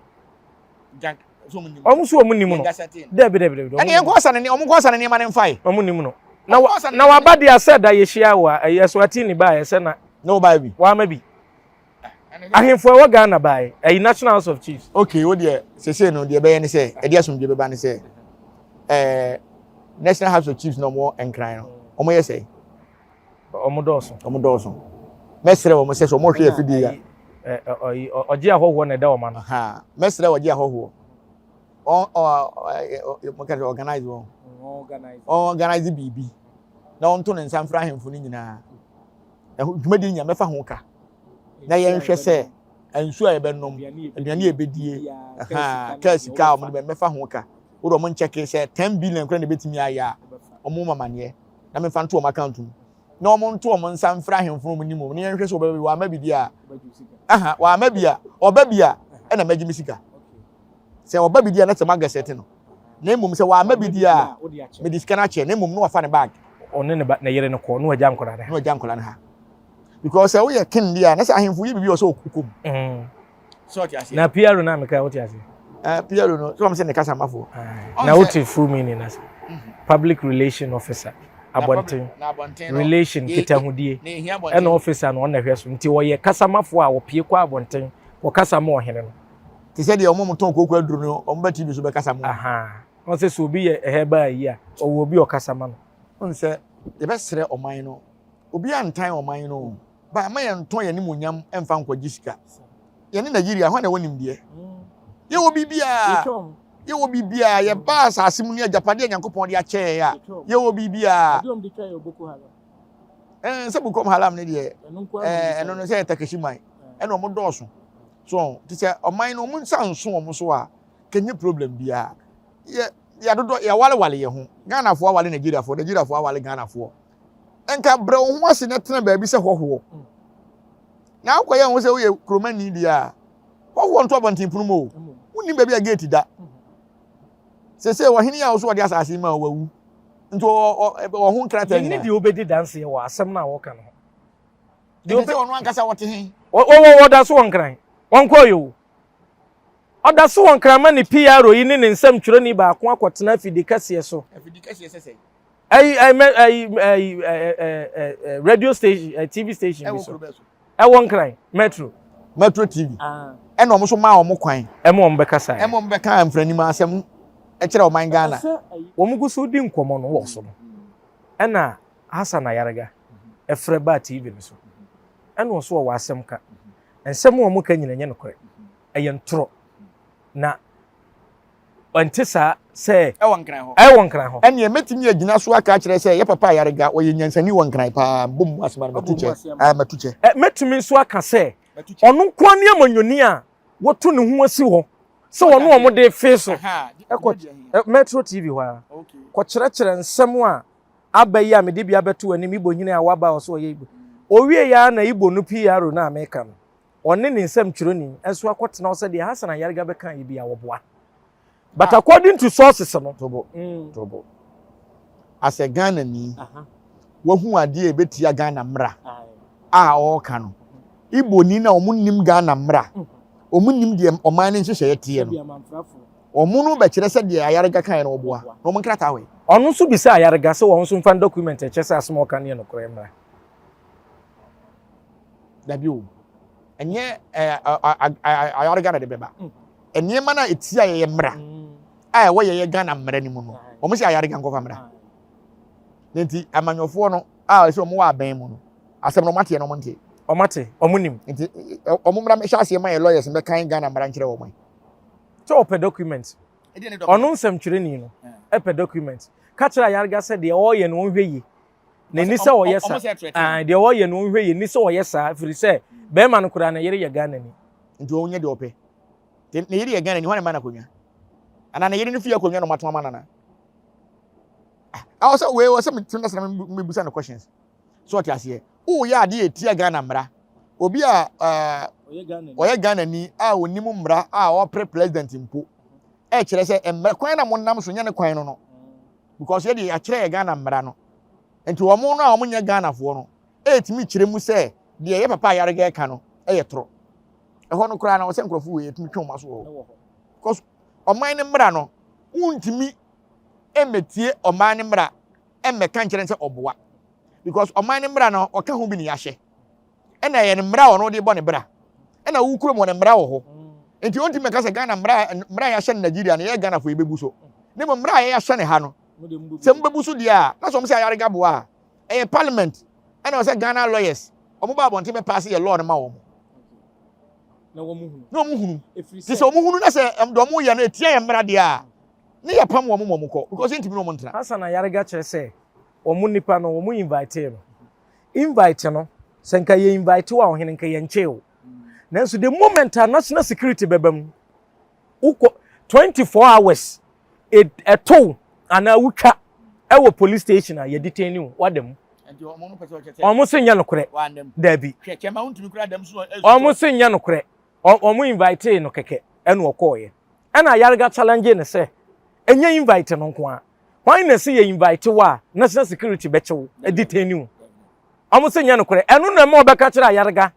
Wɔn so wɔn nim no. Dɛbi dɛbi dɛbi. Ɛne yɛn kɔ ɔsa ne wɔn kɔ ɔsa ne nneɛma ne nfa yi. Wɔn nim no. Na wa na waba deɛ asɛ da yɛhyia wɔ ɛyɛ so ati ne ba ɛsɛ na. Na ɔbaa bi. Wama bi. Ahemfo ɛwɔ Ghana bae ɛyi National House of Chiefs. Okay wo deɛ sese no deɛ ɛbɛyɛ ne sɛ ɛde asomdwe bɛba ne sɛ ɛɛ National House of Chiefs na wɔn nkran no wɔn yɛ sɛ. Wɔn dɔɔso. Wɔn dɔɔso. Mɛsrɛ wɔn sɛ sɛ wɔn hwɛ afidie ya. Ɔyi ɔgye ahɔhoɔ na ɛda wɔn ano. Mɛsrɛ ɔgye ahɔhoɔ. Ɔn ɔ ɔ mo ka sɛ organize wɔn. Organize biribi na wɔn to ne nsa mfra ahemfo no nyinaa. Ɛho dwumadie nyinaa mɛfa ho ka na yɛnhwɛ sɛ nsuo a yɛbɛnom, aduane a yɛbɛdie, kaa sika a wɔde bɛ mɛfa ho ka. Wode wɔn nkyɛke sɛ 10 billion koraa na ɛbɛtumi ayɛ a, wɔn ma maneɛ na memfa nto wɔn account mu na wɔn nto wɔn nsa mfra ahemfo no wɔn nim wɔn na yɛnhwɛ sɛ wɔbɛba bi. Wɔama bi deɛ a, aha wɔama bi a, ɔba bi a, ɛna mɛgye me sika. Sɛ ɔba bi deɛ a na sɛ magasɛte no, na mmom sɛ wɔama bi deɛ a, mede sika no akyɛ na mmom na wafa ne bag. Ɔne ne ba ne yere no kɔ na wagya nkwadaa no ha. Na wagya nkwadaa no ha. Because sɛ woyɛ king deɛ a, na sɛ ahemfo yɛ biribi wɔ sɛ ɔkɔ mu. Sɛ ɔte aseɛ. Na PRO no a meka wote aseɛ. PRO no, sɛ wɔn sɛ ne kasamafoɔ. Na wote full meaning ase. Public relation officer. Abɔnten. Relation nkitahodie. Ɛna officer no ɔna hwɛ so. Nti ɔyɛ kasamafoɔ a ɔpie kɔ abɔnten kɔkasa ma ɔhene no. Te sɛ deɛ wɔn a wɔtɔn kooko aduro no, wɔn ba TV so bɛkasa ma wɔn. Wɔn sɛ sɛ obi yɛ herbal yi a, ɔwɔ obi a ɔkasa ma no. Wɔn sɛ yɛbɛsrɛ ɔman no, obi antan ɔman no o, ba ama yɛntɔn yɛn animuonyam mfa nkɔgye sika. Yɛne Nigeria, hwan na ɛwɔ nimdeɛ? Yɛwɔ biribiara. Yɛwɔ biribiara. Yɛba asase mu ne agyapadeɛ a Nyankopɔn de akyɛ yɛn a, yɛwɔ biribiara. Ɛɛ sɛ Boko Haram ne deɛ, ɛɛ ɛno no sɛ yɛ Takeshi man, ɛna wɔn dɔɔso. So te sɛ ɔman no wɔn nsa nso wɔn so a, kɛnyɛ problem biara. Yɛ yɛadodɔ yɛawalewale yɛn ho. Ghanafoɔ awale Nigeriafoɔ, Nigeriafoɔ awale Ghanafoɔ. Nka brɛ wo ho ase na tena baabi sɛ hɔhoɔ. Na wokɔyɛ ho sɛ woyɛ kuromani deɛ a, hɔhoɔ nto abɔntenpono mu o. Wonnim baabi a gate da. Sese ɔhene a ɔso ɔde asase ma wawu. Nti ɔwɔ ho nkrataa nyinaa. Yɛnni deɛ wobɛdi danseɛ wɔ asɛm no a wɔka no ho. Deɛ sɛ ɔno ankasa wɔte he? Wɔwɔ wɔda so wɔ Nkran. Wɔnkɔɔ o. Ɔda so wɔ Nkran ma ne PRO yi ne ne nsɛmtwerɛni baako akɔtena afidi kɛseɛ so. Afidi kɛseɛ sɛ sɛn? Ɛyi ɛyi ɛyi ɛyi ɛɛ radio station ɛ TV station bi so. Ɛwɔ Nkran Metro. Metro TV. Ɛna wɔn nso maa wɔn kwan. Ɛma wɔn bɛkasa. Ɛma wɔn bɛka mfranimu asɛm ɛkyerɛ ɔman Ghana. Wɔn gu so di nkɔmɔ no wɔ so no, ɛna Hassan Ayariga ɛfrɛ baa TV no so. Ɛna ɔso ɔwɔ asɛm ka. Nsɛm a wɔka nyina nyɛ nokorɛ. Ɛyɛ ntorɔ. Na. Ɛnte saa sɛ. Ɛwɔ Nkran hɔ. Ɛwɔ Nkran hɔ. Ɛnneɛ mɛtumi agyina so aka akyerɛ sɛ yɛ papa Ayariga ɔyɛ nyansani wɔ Nkran paa. Bɔ mu asɛm ano matu kyɛ. Ah, matu kyɛ. Ɛ, mɛtumi nso aka sɛ ɔno nko ara ne amanyɔni a watu ne ho asi hɔ sɛ ɔne wɔn de refe so. Kɔ Metro TV hɔ ara kɔkyerɛkyerɛ nsɛm a aba yi a mede bi abɛto w'anim, Igbo hene a waba a ɔsɛ ɔyɛ Igbo. Ɔwieeɛ ara na Igbo no PRO no a meka no, ɔne ne nsɛmtwerɛni nso akɔtena hɔ sɛ deɛ Hassan Ayariga bɛka yɛ bi a wɔboa. But according to sources no. Tobo, tobo. As a Ghanani, wahu adeɛ a ɛbɛtia Ghana mmara a ɔreka no. Igboni na wɔn nim Ghana mmara, wɔn nim deɛ ɔman no nhyehyɛeɛ teɛ no. Wɔn no bɛkyerɛ sɛ deɛ Ayariga kaeɛ no wɔboa, na wɔn nkrataa wɔ he? Ɔno nso bisaa Ayariga sɛ wɔn nso mfa ne document a ɛkyerɛ sɛ asɛm a ɔka no yɛ nokorɛ mmra. Dabi o, ɛnyɛ Ayariga na de bɛba. Nneɛma no a ɛtia yɛyɛ mmara a ɛwɔ yɛyɛ Ghana mmara no mu no, wɔn sɛ Ayariga nkɔfa mmra. Ne nti amanyɔfoɔ no a ɛsɛ wɔn wɔ abɛn mu no, asɛm no wɔn ateɛ na wɔn nte. Wɔn ate, wɔn nim. Nti wɔn mmra hyɛ aseɛ ma yɛ lawyers mbɛkan Ghana mmara nkyerɛ wɔn. Sɛ ɔpɛ document. Ɔno nsɛmtwerɛni no pɛ document. Ka kyerɛ Ayariga sɛ deɛ ɔreyɛ no ɔnhwɛ yie. Na ɛni sɛ ɔyɛ saa. Deɛ ɔreyɛ no ɔnhwɛ yie. Ɛni sɛ ɔyɛ saa ɛfiri sɛ bɛrima no koraa ne yere yɛ Ghanani. Nti ɔnyɛ deɛ ɔpɛ. Ne yere yɛ Ghanani, hwan na ɛma no akonnwa? Anaa ne yere no fie akonnwa na ɔmato ama no anaa? Ah, ɔsɛ wei ɔsɛ metena sɛ na mebusa no questions. So ɔte aseɛ? Woyɛ adeɛ ɛtia Ghana mmara. Obi a ɔyɛ Ghanani a ɔnim mmara a ɔpere president mpo ɛkyerɛ sɛ mmara kwan na monam so nyɛ ne kwan no no. Because yɛde yɛakyerɛ yɛ Ghana mmara no. Nti wɔn no a wɔn nyɛ Ghanafoɔ no ɛtumi kyerɛ mu sɛ deɛ yɛ papa Ayariga ɛka no ɛyɛ torɔ. Ɛhɔ no koraa na wɔsɛ nkurɔfoɔ wei yɛtumi twe wɔn aso wɔ hɔ. Because ɔman no mmara no wontumi mmɛtie ɔman no mmara mmɛka nkyerɛ no sɛ ɔboa because ɔman no mmara no ɔka ho bi ne yɛahyɛ ɛna ɛyɛ ne mmara a ɔno de bɔ ne bra ɛna wo kurom wɔ ne mmara wɔ hɔ nti ɔntumi mmɛka sɛ Ghana mmara mmara a yɛahyɛ no Nigeria no yɛ Ghana fo yɛbɛbu so ne mmom mmara a yɛahyɛ ne ha no sɛ mobɛbu so deɛ a na sɛ ɔmo sɛ ayarega boa a ɛyɛ parliament ɛna ɔsɛ Ghana lawyers ɔmo ba abɔnten bɛ paase yɛ law no ma wɔn na wɔn hunu te sɛ wɔn hunu na sɛ deɛ wɔn yɛ no etia yɛn mmara deɛ a ne yɛ pam wɔn ma wɔn kɔ because yɛntumi ne wɔn ntena. Hassan Ayariga kyerɛ sɛ wɔn nipa no wɔn invitee no. Invite no, sɛ nka yɛ invite wo a ɔhene nka yɛnkyee wo. Nanso the moment a national security bɛba mu, wokɔ 24 hours ɛtow anaa wotwa ɛwɔ police station a yɛ detain wo, wada mu. Wɔn se nyɛ nokorɛ. Dabi. Wɔn se nyɛ nokorɛ. Wɔn invitee no kɛkɛ ɛna ɔkɔɔeɛ. Ɛna Ayariga challenge no sɛ ɛnyɛ invite no nko ara. Hwan na ɛsɛ yɛ invite wo a national security bɛkye wo, detain wo. Wɔn sɛ nyɛ nokorɛ. Ɛno na ɛma ɔbɛka kyerɛ Ayariga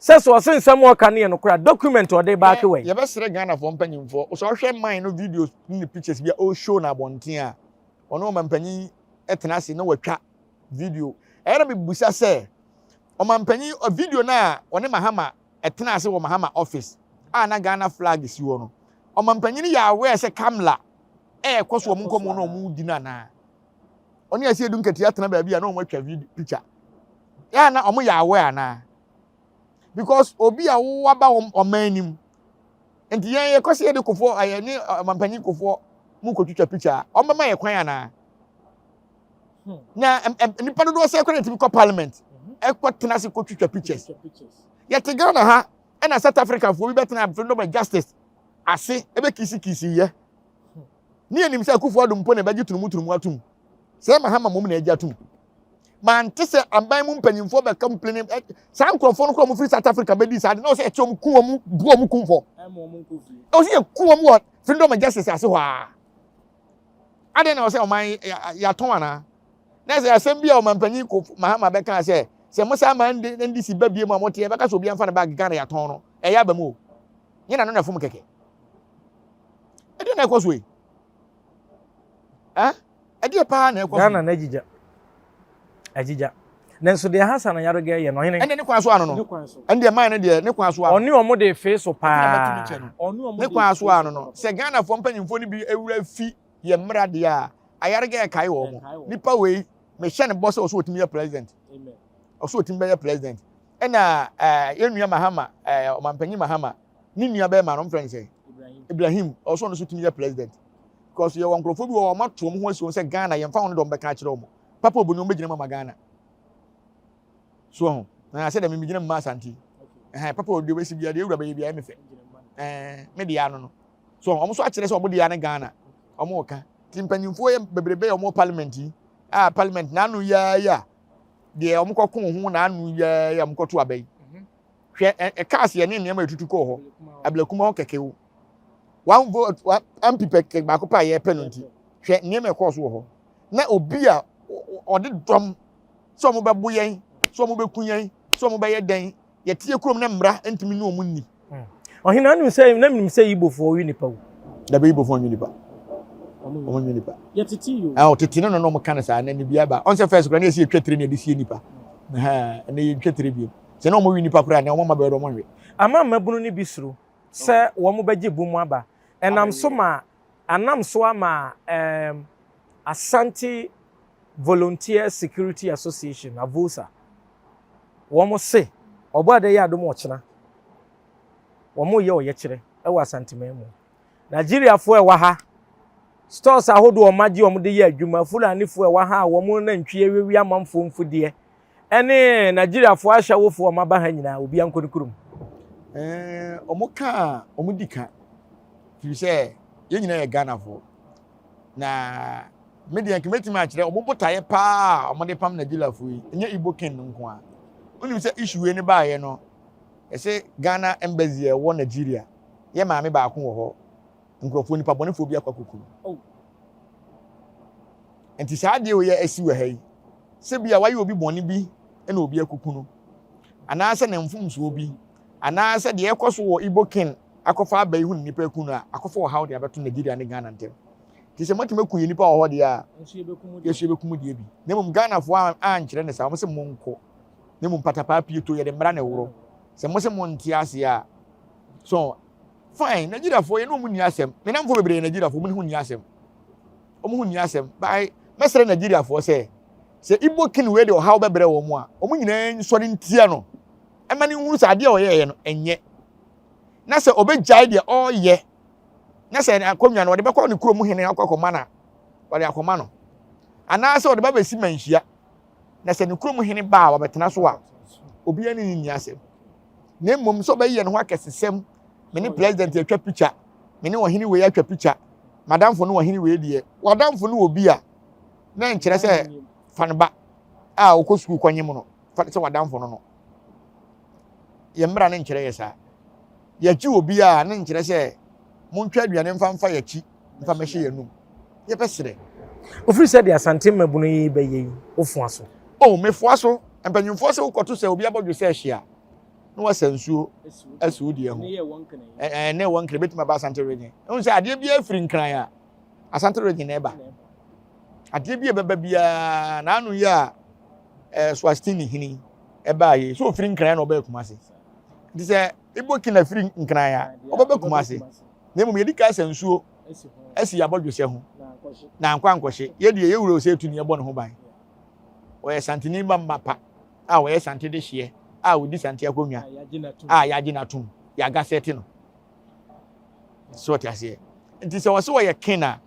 sɛ sɛ ɔse nsɛm a ɔka no yɛ nokorɛ a document a ɔde baake wɔ he? Yɛbɛsrɛ Ghanafoɔ mpanyinfoɔ, sɛ ɔhwɛ man no videos ne ne pictures bi a ɔreshow no abɔnten a, ɔne ɔmampanyin tena ase na watwa video. Ɛyɛ na mebisa sɛ, ɔmampanyin video no a ɔne Mahama ɛtenaa ase wɔ Mahama office a na Ghana flag si hɔ no, ɔmampanyin yɛ aware sɛ Kamla ɛrekɔ so wɔn nkɔmmɔ na wɔn di no anaa? Ɔne Asiedu Nketia tena baabi a na wɔn atwa video picture. Yɛ na wɔn yɛ aware anaa? Because obi a waba wɔn ɔman anim nti yɛn yɛkɔ sɛ yɛde kofoɔ ɛyɛ ne ɔmampanyin kofoɔ mu kɔtwitwa picture a wɔn bɛma yɛ kwan anaa? Na nipa dodoɔ sɛ kɔ na ɛtumi kɔ parliament ɛkɔ tena ase kɔtwitwa pictures. Yɛte Ghana ha ɛna South Africa foɔ bi bɛtena freedom and justice ase ɛbɛkisikisi yɛ. Ne yɛnim sɛ Akufo Addo mpo na ɛbɛgye tunumu atum. Sɛ Mahama mmom na ɛgye atum. Mante sɛ aban mu mpanyinfoɔ bɛ complain saa nkurɔfoɔ no koraa wɔn firi South Africa bɛdi saa de na ɔsɛ ɛkyɛ wɔn ku wɔn bu wɔn kumfɔ. Ɔsɛ yɛ ku wɔn wɔ freedom and justice ase hɔ a. Adɛn na ɔsɛ ɔman yɛatɔn anaa? Na sɛ asɛm bi a ɔmampanyin Kof Mahama bɛkaa sɛ, sɛ mo saa ma NDC ba bie mu a mote yɛbɛka sɛ obiara mfa ne bag Ghana yɛatɔn no, ɛyɛ aba mu o. Nyɛ n'ano na ɛfom kɛkɛ. Ɛdeɛ na ɛkɔ so yi. Eh? Ɛdeɛ paa na ɛkɔ so. Ghana na agyigya. Agyigya. Nanso deɛ Hassan Ayariga yɛ no ɔhene. Ɛnde ne kwan so ano no. Ɛnde ɛman no deɛ ne kwan so ano. Ɔne wɔn de fee so paa. Ne kwan so ano no. Sɛ Ghanafoɔ mpanyinfoɔ no bi awura fi yɛ mmara deɛ a, Ayariga ɛkae wɔn. Nipa wei, mehyɛ no bɔ sɛ ɔsɛ ɔtumi yɛ president. Ɔsɛ ɔtumi bɛyɛ president. Ɛna ɛɛ yɛn nua Mahama, ɛɛ ɔmampanyin Mahama, ne nua bɛrima no, ɔmfrɛ no sɛ. Ibrahim ɔsɔ no so tumi yɛ president because yɛwɔ nkurɔfoɔ bi wɔ wɔn ato wɔn ho asi wɔn sɛ Ghana yɛmfa wɔn dɔm bɛka akyerɛ wɔn papa oboni wɔn bɛgyina mu ama Ghana so ho na sɛ dɛm megyina mu ma Asante ɛhɛn papa odi obesi bia deɛ ewura bɛyɛ bia ɛmɛ fɛ ɛɛ me deɛ ano no so wɔn nso akyerɛ sɛ wɔn deɛ ne Ghana wɔn reka ti mpanyinfoɔ yɛ bebrebe yɛ wɔn parliament yi a parliament n'ano yia yi a deɛ wɔn kɔ ko ho n'ano yia yi a wɔn kɔ to aba yi hwɛ ɛ cars yɛ ne nneɛma etutu kɔɔ hɔ abilakuma hɔ kɛkɛ o one vote one mp pɛ baako pɛ a yɛpɛ no nti hwɛ nneɛma ɛkɔɔ so wɔ hɔ na obi a ɔde dɔm sɛ wɔn bɛbo yɛn sɛ wɔn bɛku yɛn sɛ wɔn bɛyɛ dɛn yɛteɛ kurom na mmara ntumi ne wɔn nni. Ɔhene anim sɛ na menim sɛ Igbofoɔ we nipa o. Dabi Igbofoɔ nwe nipa. Wɔn nwe nipa. Yɛtete yi o. Ah, ɔtete no na wɔn ka no saa na ne bi aba. Ɔn sɛ first kora na yɛsi yɛtwa tire na yɛde sie nipa. Ɛhɛn, ɛnna yɛntwa tire bio. Sɛ na wɔn we nipa koraa na wɔn mma bɛyɛ dɛ wɔn nwe. Ama mmabunu no bi suro sɛ wɔn bɛgye bum aba. Ɛnam so ma anam so ama ɛɛm Asante Volunteer Security Association, AVOSA, wɔn se Ɔbɔadeɛ yɛ adom ɔkyena wɔn reyɛ ɔyɛkyerɛ wɔ Asanteman mu. Nigeriafoɔ a ɛwɔ ha, stores ahodoɔ a wɔn agye wɔn de yɛ adwuma, Fulanifoɔ a ɛwɔ ha a wɔn nantwie awiawia amanfoɔ mfudeɛ, ɛne Nigeriafoɔ ahyɛwofoɔ a wɔn aba ha nyinaa, obiara nkɔ ne kurom. Ɛɛ, wɔn ka a wɔn di ka, firi sɛ yɛn nyinaa yɛ Ghanafoɔ. Na me deɛ nka mɛtumi akyerɛ wɔn botaeɛ paa a wɔde pam Nigeriafoɔ yi, ɛnyɛ Igbo king no nko ara. Wonim sɛ issue wei no baeɛ no, yɛsɛ Ghana embassy a ɛwɔ Nigeria, yɛ maame baako wɔ hɔ, nkurɔfoɔ nipa bɔnefoɔ bi akɔ akɔku no. Oh. Nti saa adeɛ wei a asi wɔ ha yi, sɛ bi a wayɛ obi bɔne bi na obi akuku no, anaasɛ ne mfomsoɔ bi, anaasɛ deɛ ɛkɔ so wɔ Igbo king akɔfa aba yi ho ne nipa aku no a, akɔfa ɔhaw de abɛto Nigeria ne Ghana ntam. Nti sɛ moatumi aku yɛ nipa wɔ hɔ deɛ a, yɛso yɛbɛku mo deɛ bi. Na mmom Ghanafoɔ ankyerɛ ne saa, wɔn se monkɔ. Na mmom patapaa pieto, yɛde mmara na ɛworɔ. Sɛ mo se monte aseɛ a, so fine, Nigeriafoɔ yɛne wɔn nni asɛm. Me namfoɔ bebree yɛ Nigeriafoɔ, wɔn ne ho nni asɛm. Wɔn ho nni asɛm. Bae, mɛsrɛ Nigeriafoɔ sɛ, sɛ Igbo king wei de ɔhaw bɛbrɛ wɔn a, wɔn nyinaa nsɔre ntia no. Ɛma no nhunu sɛ adeɛ a ɔyɛeɛ no, ɛnyɛ. Na sɛ ɔbɛgyae deɛ ɔreyɛ, na sɛ akonnwa no ɔde bɛkɔ ne kurom hene akɔ akɔma no a, ɔde akɔma no. Anaasɛ ɔde ba bɛsi manhyia, na sɛ ne kurom hene ba a wabɛtena so a, obiara ne ne nni asɛm. Na mmom sɛ ɔbɛyɛ ne ho akɛsesɛm, me ne president atwa picture, me ne ɔhene wei atwa picture, madamfo ne ɔhene wei deɛ, wadamfo ne obi a, na nkyerɛ sɛ fa no ba a ɔkɔ sukuu kɔnyem no, fa sɛ wadamfo no no. Yɛn mmara no nkyerɛ yɛ saa. Yɛakyi obi a ne nkyerɛ sɛ montwa aduane mfa mfa yɛakyi mfa mɛhyɛ yɛn anum. Yɛbɛsrɛ. Ofiri sɛ deɛ Asante mmabunu yi bɛyɛ yi, wofoa so? Oh, mefoa so. Mpanyinfoɔ sɛ wokɔto sɛ obi abɔdwe sɛ ɛhye a, na wasa nsuo asi wo deɛ ho. Ɛnɛ ɛwɔ Nkran, ebɛtumi aba Asante region. Wohu sɛ adeɛ biara firi Nkran a, Asante region na ɛba. Adeɛ bi a ɛbɛba biara, n'ano yi a ɛɛ Swastini hene ɛbaa yi, sɛ ofiri Nkran na ɔbɛɛ Kumasi. Nti sɛ Igbo king na firi Nkran a, ɔbɛba Kumasi. Na mmom yɛdi kan sɛ nsuo asi abɔdwesɛ ho na ankɔ ankɔhye. Yɛ deɛ yɛwura ɔsɛ etu ne yɛbɔ ne ho ban. Ɔyɛ Santini ba mma pa a ɔyɛ Sante dehyeɛ a ɔdi Sante akonnwa a yɛagye no atom, yɛagasɛte no. So ɔte aseɛ? Nti sɛ ɔsɛ ɔyɛ king a,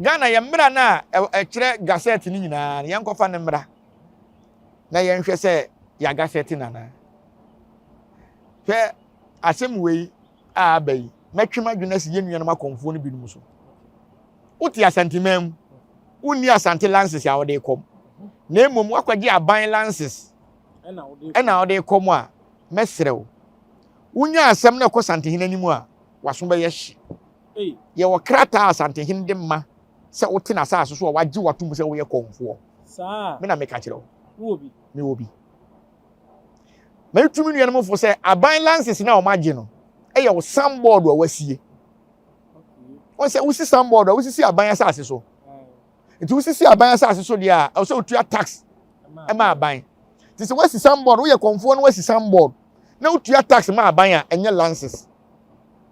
Ghana yɛ mmara no a ɛkyerɛ gasɛte no nyinaa no, yɛnkɔfa ne mmara na yɛnhwɛ sɛ yɛagasɛte no anaa. Hwɛ asɛm wei a aba yi, mɛtwe m'adwene asi yɛn nuanom akɔmfoɔ no binom so. Wote Asanteman mu, wonni Asante lances a wode kɔm, na mmom woakɔgye aban lances ɛna wode kɔm a, mɛsrɛ wo, wonya asɛm no ɛkɔ Santehene anim a, w'aso bɛyɛ hye. Yɛwɔ krataa a Asantehene de ma sɛ wote n'asase so a wagye w'atom sɛ woyɛ kɔmfoɔ. Me na meka kyerɛ wo. Mewɔ bi. Mɛtu me nuanom fo sɛ aban lances no a wɔagye no yɛ wo sanbɔɔdo a wasie. Wɔn sɛ wosi sanbɔɔdo a wosisi aban asase so. Nti wosisi aban asase so deɛ a ɛwɔ sɛ wotua tax ma aban. Nti sɛ woasi sanbɔɔdo woyɛ kɔnfoɔ na woasi sanbɔɔdo na wotua tax ma aban a ɛnyɛ lances.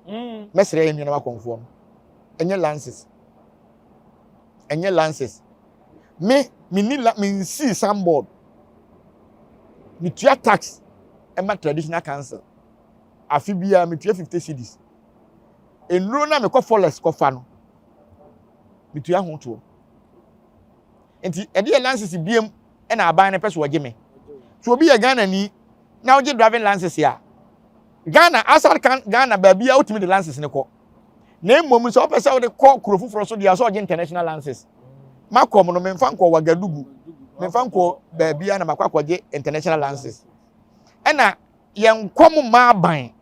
Mɛsrɛ yɛn nuanom akɔnfoɔ no ɛnyɛ lances. Ɛnyɛ lances. Me menni la mensii sanbɔɔdo. Metua tax ɛma traditional council. Afe biara metua 50 cedis. Nnuro no a mekɔ forest kɔfa no, metua ho toɔ. Nti ɛdeɛ license biem ɛna aban no pɛ so ɔgye me. So obi yɛ Ghana ni na wogye driving license a, Ghana outside Ghana baabi a wotumi de license no kɔ. Na mmom sɛ wopɛ sɛ wode kɔ kuro foforɔ so deɛ sɛ ɔgye international license. Makɔm no memfa nkɔ Wagadugu, memfa nkɔ baabi a na makɔ akɔgye international license. Ɛna yɛnkɔm mma aban,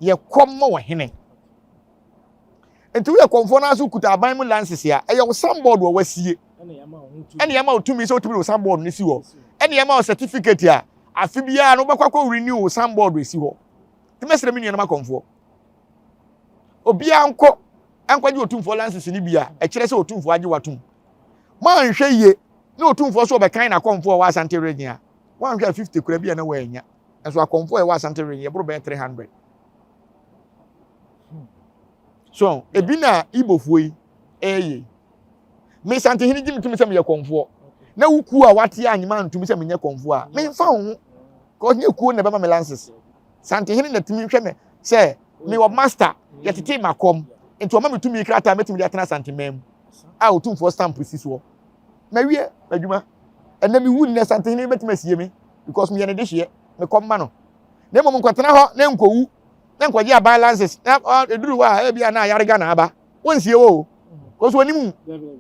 yɛkɔm ma ɔhene. Nti woyɛ kɔmfoɔ no aso kuta aban mu license a, ɛyɛ wo signboard wɔ wasie. Ɛna yɛma wo tumi sɛ wotumi de wo signboard no si hɔ. Ɛna yɛma wo certificate a afe biara no wobɛkɔ akɔ renew wo signboard esi hɔ. Nti mɛsrɛ me nuanom akɔmfoɔ. Obiara nkɔ nkɔgye otumfoɔ license no bi a ɛkyerɛ sɛ otumfoɔ agye watom. Moanhwɛ yie na otumfoɔ so ɔbɛkan n'akɔmfoɔ a ɛwɔ Asante region a, woanhwɛ a 50 kura bi a na wɔanya. Nso akɔmfoɔ a ɛwɔ Asante region yɛboro bɛyɛ 300. So ebi na Igbofoɔ yi ɛyɛ yi. Me Santehene gye me tumi sɛ meyɛ kɔmfoɔ. Na wo kuo a wate anyima ntumi sɛ menyɛ kɔmfoɔ a, memfa wo ho. Kɔs nyɛ kuo na ɛbɛma me lances. Santehene na tumi hwɛ me sɛ mewɔ master, yɛtetee m'akɔm. Nti ɔma me tumi krataa mɛtumi de atena Asanteman mu a otumfoɔ stamp si soɔ. Mawie m'adwuma. Ɛnɛ mewu nnɛ Santehene bɛtumi asie me because meyɛ ne dehyeɛ, mekɔm ma no. Na mmom nkɔtena hɔ na nkɔwu na nkɔgye aban lances na ɛduru hɔ a ebia na ayarega na aba. Wonsie wo o. Kɔs wɔnim wo.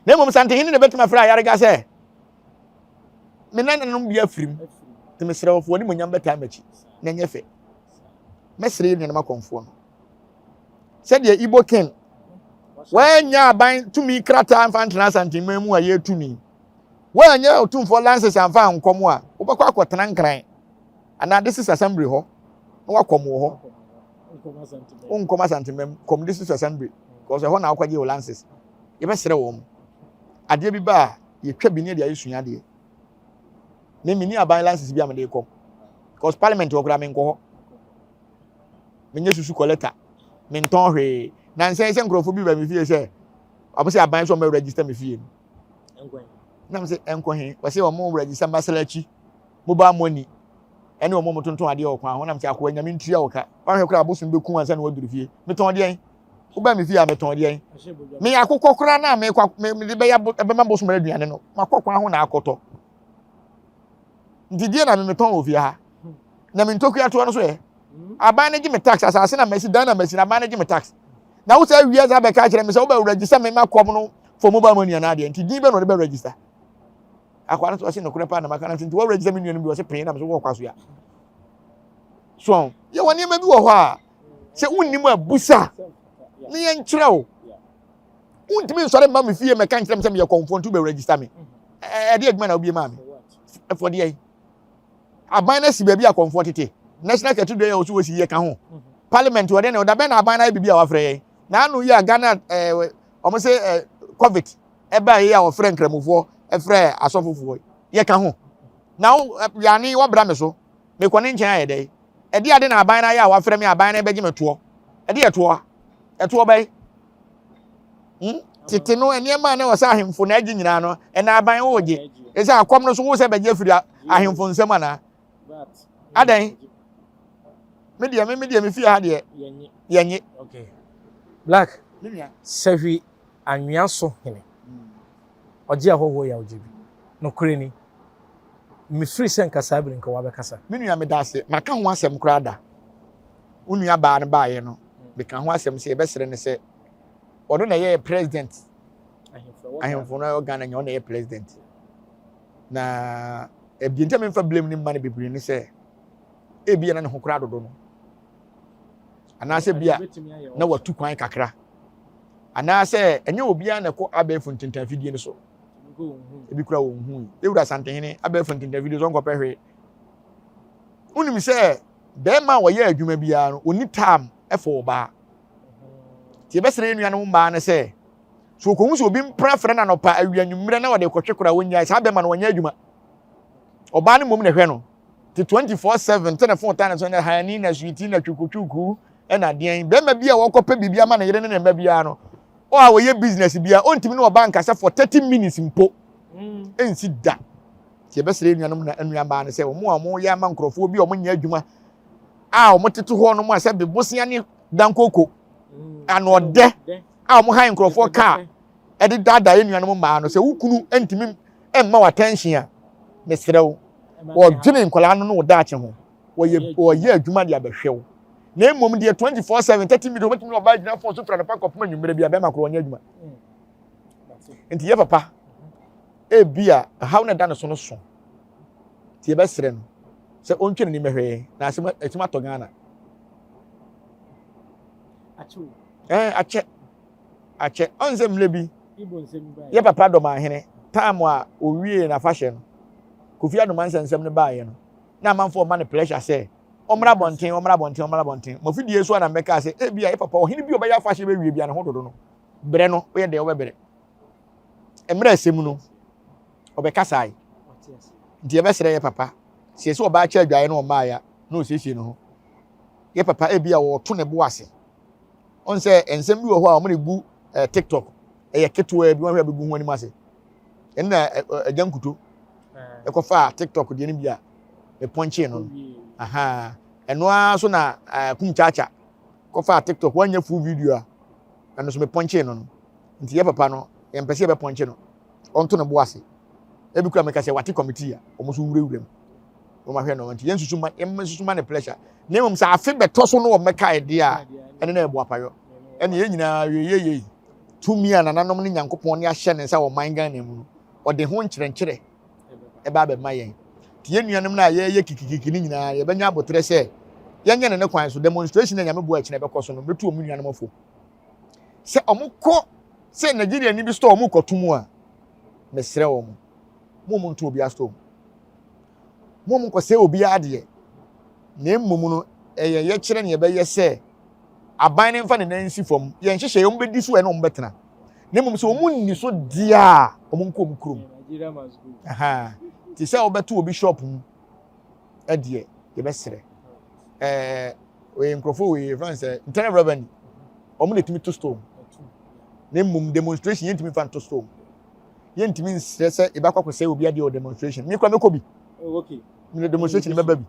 Na mmom Santehene na ɛbɛtumi afrɛ ayarega sɛ me nananom bi afirim nti mesrɛ wo fa w'animuonyam bɛtaa m'akyi na ɛnyɛ fɛ. Mɛsrɛ yɛn nuanom akɔmfoɔ no sɛdeɛ Igbo king wɔanya aban tumi krataa mfa ntena Asanteman mu a yɛretu ni wɔanya otumfoɔ lances amfa ankɔm a wobɛkɔ akɔtena Nkran anaa district assembly hɔ na wakɔm wɔ hɔ. Wonkɔm Asanteman mu, kɔm district assembly because ɛhɔ na wokɔgye wo lances. Yɛbɛsrɛ wɔn adeɛ bi ba a yɛtwa bi ne yɛde ayɛ sua adeɛ. Me menni aban license bi a mede kɔ because parliament wɔ koraa menkɔ hɔ. Menyɛ susu collector, mentɔn hwee. Na nsɛn sɛ nkurɔfoɔ bi ba me fie sɛ wɔn sɛ aban sɛ wɔn bɛ register me fie no. Na me sɛ ɛnkɔ he, wɔsɛ wɔn register masalachi mobile money ɛne wɔn a wɔtontɔn adeɛ wɔ kwan ho. Na me sɛ akoa nyame ntua wo ka. Wɔahwɛ koraa abosom bɛku ansa na wɔaduru fie. Metɔn deɛn? Wobaa me fie a metɔn deɛn? Meyɛ akokɔ koraa na mekɔ mede bɛyɛ ɛbɛma bosom aduane no. Makɔ kwan ho na akɔtɔ. Nti deɛ na memetɔn wɔ fie ha. Na me ntokua toɔ no so ɛ. Aban no gye me tax, asase na masi, dan na masi, na aban no gye me tax. Na wo sɛ awia saa bɛka kyerɛ me sɛ wobɛ register me ma kɔm no for mobile money anaa deɛ. Nti din bɛ na ɔde bɛ register. Akwa no so ɔse nokorɛ paa na maka no nti wɔ register me nuanom bi ɔse pee na me so wɔ kwa so ya. So yɛwɔ nneɛma bi wɔ hɔ a sɛ wonnim a busa ne yɛnkyerɛ wo. Wontumi nsɔre mma me fie mɛka nkyerɛ me sɛ meyɛ kɔmfoɔ nti wobɛ register me. Ɛde adwuma na wobie maa me. Ɛfɔ deɛ aban no asi baabi a kɔmfoɔ tete. National Cathedral yɛ ɔso wɔsi yɛ ka ho. Parliament wɔde ne ɔda bɛn na aban no ayɛ biribi a wafrɛ yɛn. Na ano yi a Ghana ɛɛ wɔn sɛ ɛɛ COVID ɛbaa yi a wɔfrɛ nkramofoɔ ɛfrɛ asɔfofoɔ yɛ ka ho. Na wo yane wɔbra me so. Mekɔ ne nkyɛn ayɛ dɛn? Ɛde ade na aban no ayɛ a wafrɛ me aban no bɛgye me toɔ. Ɛde yɛ toɔ a? Ɛtoɔ bɛn? Hmm? Tete no nneɛma a na ɛwɔ sɛ ahemfo na agye nyinaa no, ɛna aban wo gye. Ɛsɛ akɔm no so wo sɛ bɛgye afiri ahemfo nsam anaa? Adɛn? Me deɛ me me deɛ me fie ha deɛ yɛnye. Okay. Black, sɛhwi anwea so hene. Ɔgye ahɔhoɔ yaw gye bi. Nokorɛ ni, mefiri sɛ nka saa bere nka wabɛkasa. Me nua meda ase. Maka ho asɛm koraa da. Wo nua baa no baeɛ no, meka ho asɛm sɛ yɛbɛsrɛ no sɛ ɔno na ɛyɛ president. Ahemfo no ɛwɔ Ghana nya ɔno na ɛyɛ president. Na ebien nti a memfa blame no mma no bebree ne sɛ ebia na ne ho koraa dodo no. Anaasɛ bia na watu kwan kakra. Anaasɛ ɛnyɛ obiara na ɛkɔ abɛɛfo ntentanfidie no so. Ebi kura wɔn hu yi. Ewura Santehene abɛɛfo ntentanfidie so ɔnkɔpɛ hwee. Wonim sɛ bɛrima a ɔyɛ adwuma biara no, ɔni tam ɛfɔ ɔbaa. Nti yɛbɛsrɛ yɛn nuanom mmaa no sɛ, so okohu sɛ obi mpra frɛ no anɔpa, awia, anwummerɛ na ɔde kɔtwe koraa wɔnyae saa bɛrima no wɔnyɛ adwuma. Ɔbaa no mmom na ɛhwɛ no. Nti 24/7 sɛ ne fon taa ne so na hani na sweetie na twukutwuku ɛna deɛn. Bɛrima bi a wɔkɔpɛ biribi ama ne yere ne ne mma biara no, ɔ a wɔyɛ business biara, ɔntumi ne ɔbaa nkasa for 30 minutes mpo. Ɛnsi da. Nti yɛbɛsrɛ yɛn nuanom na nuabaa no sɛ wɔn a wɔyɛ ama nkurɔfoɔ bi a wɔnyɛ adwuma. a wɔtete hɔ nom a sɛ bebosea ne dankoko anoɔdɛ a wɔn han nkurɔfoɔ kaa ɛde daadaa yɛn nuanom mmaa no sɛ wo kunu ntumi mma wo attention a mesrɛ wo wɔdwene nkwadaa no ne wo daakye ho wɔyɛ wɔyɛ adwuma de abɛhwɛ wo na mmom deɛ 24/7 30 minutes wɔbɛtumi ne ɔbaa gyina fon so fira no pa kɔpem anwummerɛ bi a bɛrima korɔ ɔnyɛ adwuma nti yɛ papa ebi a ɛhaw na ɛda ne so no so nti yɛbɛsrɛ no sɛ ɔntwe n'ani mɛhwɛ yɛn na asɛm ɛtumi atɔ Ghana ɛɛ akyɛ akyɛ ɔn sɛ mmerɛ bi yɛ papa dɔm ahene time a owie n'afahyɛ no Kofi Adoma nsɛnsɛm no baeɛ no na amanfoɔ ɔma no pressure sɛ ɔmmra abɔnten ɔmmra abɔnten ɔmmra abɔnten mɔfidie so a na mbɛka sɛ ebi a yɛ papa ɔhene bi ɔbɛyɛ afahyɛ bɛwie bi a ne ho dodo no brɛ no woyɛ deɛ wobɛbrɛ mmerɛ ɛsɛ mu no ɔbɛkasae nti yɛbɛsrɛ yɛ papa sɛ yɛsɛ ɔbaa kyɛ adwaeɛ no ɔmmaeɛ na ɔsiesie ne ho yɛ papa ebi a wɔto ne bo ase ɔn sɛ nsɛm bi wɔ hɔ a wɔn de gu eh, tiktok ɛyɛ ketewa bi wɔn hwɛ bɛgu ho anim ase ɛnna ɛgya nkuto ɛkɔfa tiktok deɛ no bi a mepɔnkyee no no aha ɛno ara so na kum kyaakya kɔfa tiktok wɔnyɛ full video a ɛno so mepɔnkyee no no nti yɛ papa no yɛmpɛ sɛ yɛbɛpɔnkye no ɔnto ne bo ase ebi kura meka sɛ wate committee a wɔn nso wurawura mu wɔn ahwɛ no nti yɛn susu ma yɛn susu ma ne pressure na mmom sɛ afe bɛtɔ so no wɔn mɛka ɛdeɛ a ɛne na ɛbɔ apayɔ ɛne yɛn nyinaa yɛ yɛ yɛ tumi a nananom ne nyankopɔn ne ahyɛ ne nsa wɔ man Ghana mu no ɔde ho nkyerɛnkyerɛ ɛba abɛma yɛn nti yɛn nuanom no a yɛyɛ kikikiki no nyinaa yɛbɛnya aboterɛ sɛ yɛnyɛ ne ne kwan so demonstration a nyame boa akyinɛ bɛkɔ so no mɛtu wɔn nuanom afo sɛ wɔn kɔ sɛ Nigeria ni bi store wɔn kɔto mu a mesrɛ wɔn mo wɔn nto obi store mu mo wɔn nkɔsɛ obi adeɛ na mmom no ɛyɛ yɛkyerɛ ne yɛbɛyɛ sɛ aban ne nfa ne nan nsi fam yɛn nhyehyɛ wɔn bɛdi so ɛna wɔn bɛtena na mmom sɛ wɔn nni so deɛ a wɔn nkɔ wɔn kurom te sɛ wɔbɛto obi shop mu ɛdeɛ yɛbɛsrɛ ɛɛ wɔyɛ nkurɔfoɔ wɔ yɛ fɛn sɛ internal revenue wɔn na etumi to store na mmom demonstration yɛntumi fa nto store yɛntumi nsrɛ sɛ yɛbɛkɔ akɔsɛ obi adeɛ wɔ demonstration mi kura mɛkɔ bi oh, mi demonstration mɛba bi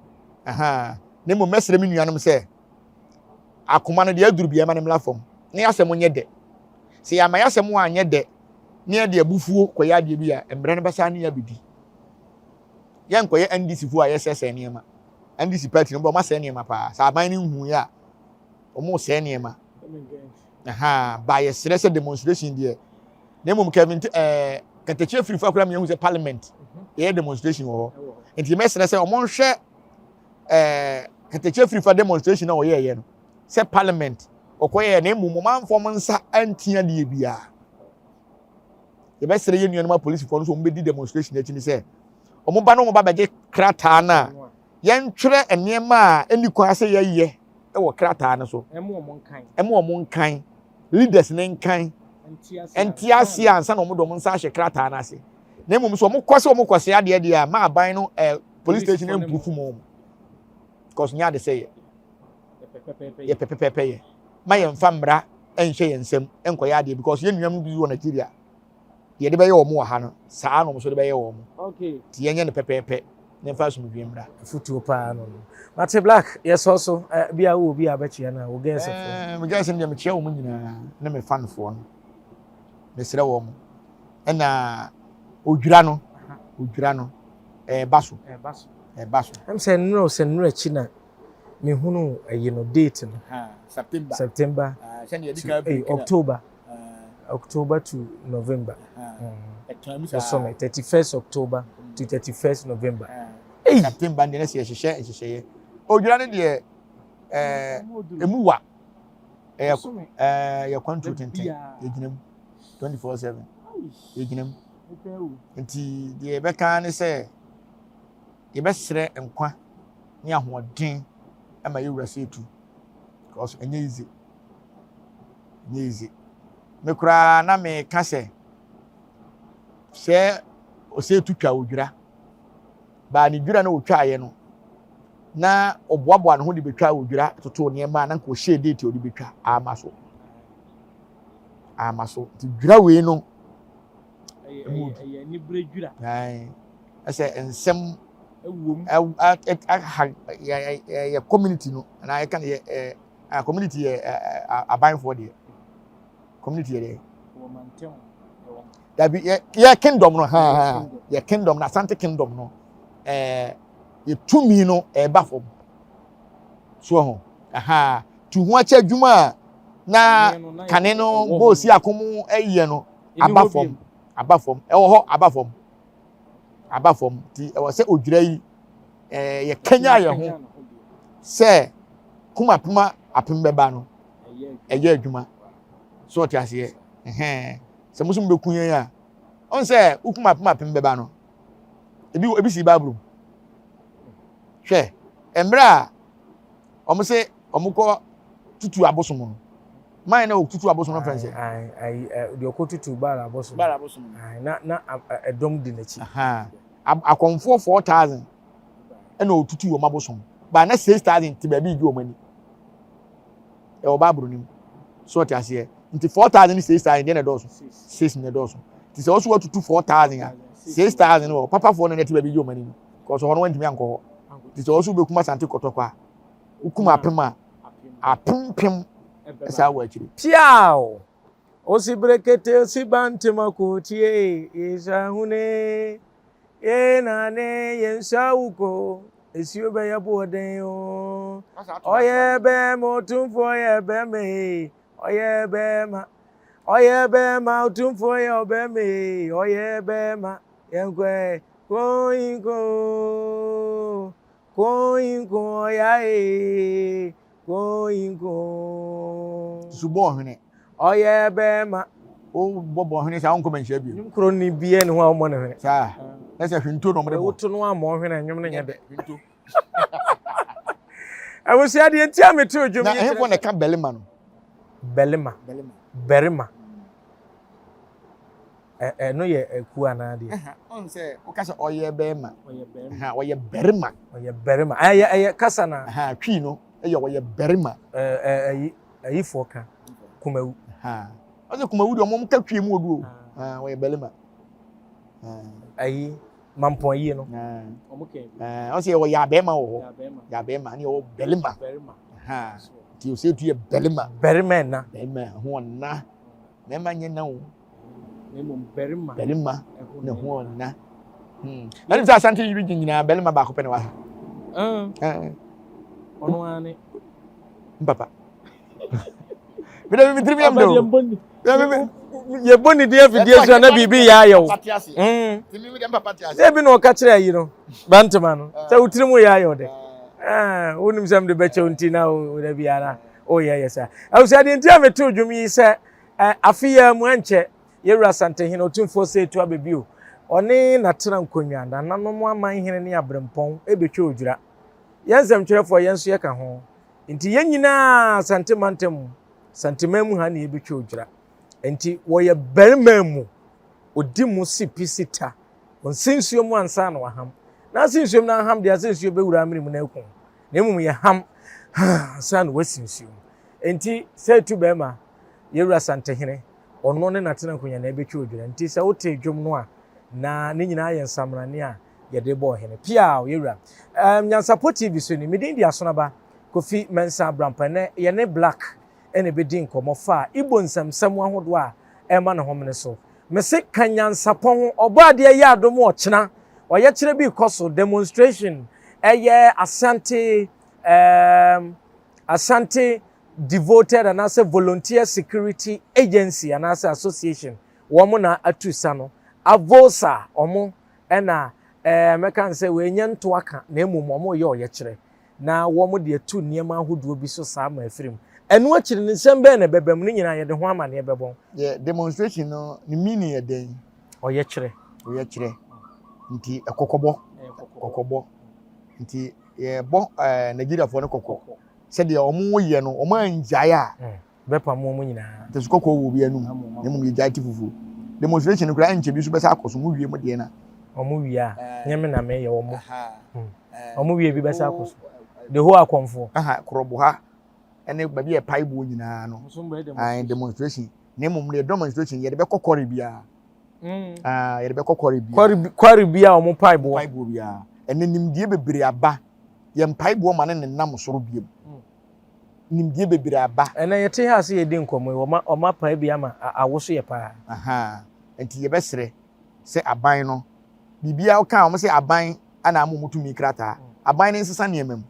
na mmom mɛsrɛ mi nuanom sɛ akoma no deɛ aduru bi ɛma no mmra fam ne asɛm nyɛ dɛ sɛ yɛama yɛ asɛm anyɛ dɛ ne yɛde abufuo kɔyɛ adeɛ bi a mmerɛ no bɛsa ne yɛabɛdi yɛnkɔyɛ ndc foɔ a yɛsɛsɛ nneɛma ndc party no bɔ wɔn asɛe nneɛma paa sɛ aban no nhu yɛ a wɔn sɛe nneɛma ɛha ba yɛsrɛ sɛ demonstration deɛ na mmom kevin ɛɛ eh, katakyie afiri fa koraa mi ehu sɛ parliament yɛyɛ demonstration wɔ hɔ nti mɛsrɛ sɛ wɔn nhwɛ ɛɛ eh, katakyie afiri fa demonstration a wɔyɛɛyɛ no sɛ parliament wɔkɔyɛɛ na mmom wɔn amfa wɔn nsa antia deɛ biara yɛbɛsrɛ yɛn nuanom apolisifoɔ no sɛ wɔn bɛdi demonstration akyi ne sɛ wɔn ba no wɔn ba bɛgye krataa no a yɛntwerɛ nneɛma a ɛnni kwan sɛ yɛyɛ wɔ krataa no so ɛmo wɔn nkan leaders ne nkan nte aseɛ ansa na wɔn de wɔn nsa ahyɛ krataa no ase na mmom sɛ wɔn kɔ sɛ wɔn kɔ sɛ adeɛ deɛ a ma aban no ɛɛ police station mpurufu mu wɔn kɔs nyɛ ade sɛ yɛ yɛ pɛpɛpɛpɛ yɛ ma yɛn fa mmara nhyɛ yɛn nsam nkɔyɛ adeɛ because yɛn nuanom bi wɔ Nigeria deɛ yɛde bɛyɛ wɔn wɔ ha no saa na wɔn nso de bɛyɛ wɔn nti yɛnyɛ no pɛpɛɛpɛ na mfa asomdwoe mmra. Afutuo paa no no. Mate Black yɛsɔ so eh, bi a wowɔ bi a bɛkyea no a wo girls foɔ. Eh, me girls no deɛ mekyea wɔn nyinaa ne me fanfoɔ no mesrɛ wɔn ɛna odwira no odwira no ɛɛba so ɛɛba so. Ɛm sɛ nnura sɛ nnura akyi na mehunu ɛyi no date no. September. September. Ah, to, eh, October. October to November. Bosome 31st October to 31st November. Hey. September deɛ ɛsɛ yɛhyehyɛ nhyehyɛeɛ. Odwira no deɛ ɛɛ emu wa ɛyɛ ɛɛ yɛ kwantuo tenten yɛgyina mu 24/7 yɛgyina mu nti deɛ yɛbɛka ne sɛ yɛbɛsrɛ nkwa ne ahoɔden ma yɛwura sɛ etu because ɛnyɛ easy. Nyɛ easy. Me koraa na meka sɛ sɛ ɔsɛ tu twa odwira. Baa ne dwira na ɔtwaeɛ no na ɔboaboa ne ho de bɛtwa odwira totoo nneɛma a na nka ɔhyɛɛ date a ɔde bɛtwa ama so. Ama so. Nti dwira wei no ɛyɛ anibere dwira. Ɛsɛ nsɛm. Aha yɛ yɛ community no anaa yɛka no yɛ ɛɛ community yɛ ɛɛ abanfoɔ deɛ community yɛ deɛ. Dabi yɛ yɛ kingdom no ha ha yɛ kingdom na Asante kingdom no ɛɛ yɛ tumi no ɛɛba fam so ho aha tu ho akyɛ adwuma a na kane no bɔɔsi akom ɛyɛ no aba fam aba fam ɛwɔ hɔ aba fam. aba fam nti ɛwɔ sɛ odwira yi ɛɛ yɛkanya yɛn ho sɛ kum apem apem bɛba no ɛyɛ adwuma so ɔte aseɛ ɛhɛn sɛ mo nso mo bɛku yɛn a ɔn sɛ wokum apem apem bɛba no ebi ebi si baaburo hwɛ mmerɛ a wɔn sɛ wɔn kɔ tutu abosom no man na wɔtutu abosom no fɛn sɛ. Deɛ ɔkɔ tutu baal abosom. Baal abosom. Na na ɛdɔm di n'akyi. Akɔnfoɔ 4,000 ɛna ɔtutu wɔn abosom baa na 6,000 te baabi gye wɔn ani ɛwɔ baaburo no mu so ɔte aseɛ nti 4,000 ne 6,000 deɛ na ɛdɔɔso six na ɛdɔɔso nti sɛ ɔso watutu 4,000 a 6,000 wɔ papafoɔ no na ɛte baabi gye wɔn ani no kɔsɔ hɔ no wɔntumi ankɔ hɔ nti sɛ ɔso bɛkum Asante Kɔtɔkɔ a wokum apem a apempem saa wɔ akyire. Piaw! Osi brekete osi bantema kotie yesa hune ye nane ye nsa wuko esuo bɛyɛ boɔden o ɔyɛ bɛɛma otumfoɔ ɔyɛ bɛɛma ee ɔyɛ bɛɛma ɔyɛ bɛɛma otumfoɔ yɛ ɔbɛɛma ee ɔyɛ bɛɛma yɛnkɔ ɛ koinko Koinko ɔya ee, koinko. Susu bɔ ɔhwene. Ɔyɛ bɛɛma. Wo bɔ bɔ ɔhwene saa wonkɔ manhyia bio. Nnwom koro ni bia ni hɔ a wɔmmɔ ne hwene. Saa. Na sɛ hwento na wɔde bɔ. Woto no ammɔ ɔhwene a nnwom no nyɛ dɛ. Hwento. Abusua deɛ nti a meto dwom yi Na ɛhefoɔ na ɛka bɛlema no? Bɛlema. Bɛrima. Ɛno yɛ akuo anaa deɛ? Ɔn sɛ woka sɛ ɔyɛ bɛrima. Ɔyɛ bɛrima. Ɔyɛ bɛrima. Ɛyɛ ɛyɛ kasa na. Twi no ɛyɛ ɔyɛ bɛrima. Ɛyi ɛyifoɔ ka kumawu. Ɔsɛ kumawu deɛ ɔmo ka twi mu odu o. Ɔyɛ bɛrima. Ɛyi mampɔn yie no. Ɔsɛ yɛwɔ yɛ abɛɛma wɔ hɔ. Yɛ abɛɛma ne yɛwɔ bɛrima. Nti ɔsɛ etu yɛ bɛrima. Bɛrima ɛna. Bɛrima ho ɔna. Mmarima nyɛ na o. Na mmom barima. Barima na ho ɔna. Hmm. Na nim sɛ Asante region nyinaa barima baako pɛ na wɔ ha. Ah. Ɔno ara ne. Mpapa. Mede mi tirim yam do. Yɛbɔ ne din afidie so na biribi yɛ ayɛ wo. Sɛ bi na ɔka kyerɛ ayi no, bantama no, sɛ wo tirim yɛ ayɛ wo dɛ. Wonim sɛ mede bɛkyɛ wo nti na wo da biara. Oh yeah yes sir. Abusua deɛ nti a metoo dwom yi sɛ eh, afe yi ara mu ɛnkyɛ yɛwura Asantehene Otumfoɔ Seetu abɛbio. Ɔne n'atena nkonnwa, nananom aman hene ne aberempɔn ɛbɛtwa odwira. Yɛn nsɛmtwerɛfoɔ yɛn nso yɛka ho. Nti yɛn nyinaa Asante mantam mu, Asanteman mu ha na yɛbɛtwa odwira. Nti wɔyɛ barima mu, ɔdi mu si pi si ta. Ɔnsi nsuo mu ansa na waham. Na ase nsuo mu na aham deɛ ase nsuo bɛwura amene mu na aku. Na mmom yɛ ham ansa na wasi nsuo mu. Enti sɛ etu bɛrima, yɛwura Santehene, ɔno ne n'atena nkonya na ɛbɛtwa odwira. Nti sɛ wote dwom no a, na ne nyinaa yɛ nsamrane a yɛde bɔ ɔhene. Piaw, yɛwura. Um, Nyansapɔ TV so ni, me din de Asonaba Kofi Mensah Abrampah. Ɛnɛ yɛne Black na ɛbɛdi nkɔmmɔ fa Igbo nsɛmsɛm ahodoɔ a ɛrema ne homene so. Mese ka nyansapɔ ho, Ɔbɔadeɛ yɛ adom ɔkyena ɔyɛkyerɛ bi rekɔ so, demonstration, ɛyɛ Asante um, Asante Devoted anaasɛ Volunteer Security Agency anaasɛ Association wɔn na atu sa no, Avosa wɔn ɛna ɛɛ mɛka no sɛ wɔnyɛ ntoa ka na mmom wɔn reyɛ ɔyɛkyerɛ. na wɔde atu nneɛma ahodoɔ bi so saa ma afiri mu. Ɛno akyiri no, nsɛm bɛn na ɛbɛba mu? Ne nyinaa yɛde ho amanneɛ bɛbɔ wo. Yɛ demonstration no ne meaning yɛ dɛn? Ɔyɛkyerɛ. Ɔyɛkyerɛ. Nti ɛkɔkɔbɔ. Kɔkɔbɔ. Nti yɛbɔ ɛɛ Nigeriafoɔ no kɔkɔ sɛdeɛ wɔn yɛ no wɔn angyae a. Mm. Bɛpam wɔn nyinaa. Ntasu kɔkɔɔ wɔ obi anum, na mmom yɛgyae te fufuo. Demonstration no koraa ɛnkyɛ bi nso bɛsa akɔ so, mo wie mo deɛ na. Wɔn wie a, nyɛ me na meyɛ wɔn. Wɔn wie bi bɛsa akɔ so. The whole akɔmfoɔ. Aha, korɔbo ha ɛne baabi a ɛpae boɔ nyinaa no. Ayi demonstration. Na mmom deɛ demonstration yɛde bɛkɔ kɔre biara. Mm. Ah, yɛde bɛkɔ kɔre biara. Kɔre bi a wɔn pae boɔ. Pae boɔ biara. Ɛnɛ nimdeɛ bebree aba. Yɛn mpaeboɔ ma no nenam soro biom. Nimdeɛ bebree aba. Ɛnɛ yɛte ha sɛ yɛdi nkɔmmɔ yi, wɔma wɔapae bi ama awo so yɛ paa. Ahaa, nti yɛbɛsrɛ sɛ aban no, biribiara woka a wɔn sɛ aban ana ama wɔn tumi krataa. Aban no nsesa nneɛma mu.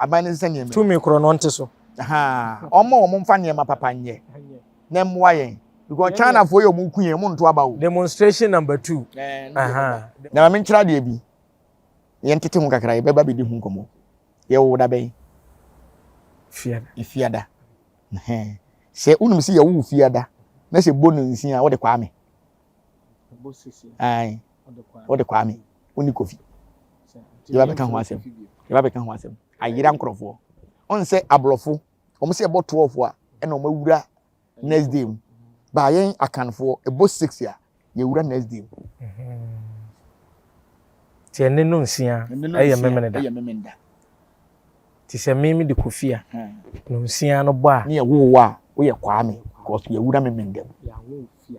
Aban no nsesa nneɛma mu. Tumi korɔ no ɔnte so. Ahaa, wɔn ma wɔn mfa nneɛma papa nyɛ na mmoa yɛn. Because China foɔ yɛ wɔn ku yɛn, wɔn nto aba o. Demonstration number 2. Ahaa. Na ma menkyerɛ adeɛ bi, yɛntete ho kakra, yɛbɛba bɛdi ho nkɔmmɔ. Yɛwoo wo da bɛn? Fiada. Fiada. Sɛ wonim sɛ yɛwo wo fiada na sɛ bɔ no nsia a wode Kwame. Ae. Wode Kwame. Wone Kofi. Yɛba bɛka ho asɛm. Yɛba bɛka ho asɛm. Ayera nkurɔfoɔ. Ɔn sɛ aborɔfo, wɔn sɛ ɛbɔ 12 a ɛna wɔn awura next day mu. Ba yɛn Akanfoɔ ɛbɔ 6 a yɛwura next day mu. Nti ɛne no nsia ɛyɛ Memeneda. Ɛyɛ Memeneda. Nti sɛ me mede Kofi a, no nsia no bɔ a. Ne yɛwoo wo a, woyɛ Kwame because yɛwura Memenda mu.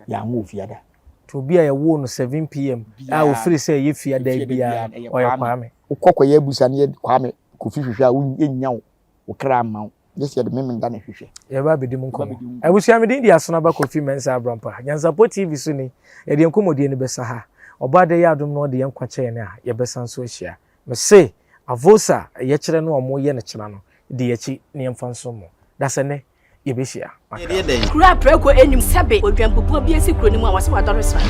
Yɛanwo wo Fiada. Nti obi a yɛwoo no 7 PM a ofiri sɛ ɛyɛ Fiada biara no, ɔyɛ Kwame. Wokɔ kɔyɛ abusa ne yɛde Kwame Kofi hwehwɛ a, yɛnnya wo kra mma wo. Gye sɛ yɛde Memenda na ɛhwehwɛ. Yɛbɛba abɛdi mu nkɔmmɔ. Abusua, me din de Asonaba Kofi Mensah Abrampah. Nyansapɔ TV so ni, yɛde yɛn nkɔmmɔdie no bɛsa ha. Ɔbɔadeɛ yɛ adom na ɔde yɛn nkwa kyɛ yɛn a, yɛbɛsan nso ahyia. Mese, Avosa a yɛkyerɛ no a wɔyɛ no kyena no, di yɛn akyi na yɛmfa nsom mo. Dasɛ nnɛ, yɛbɛhyia. Makra. Kuro a prako nnim sɛbe odwanbubuo bi asi kuro no mu a wɔse wadɔre sra.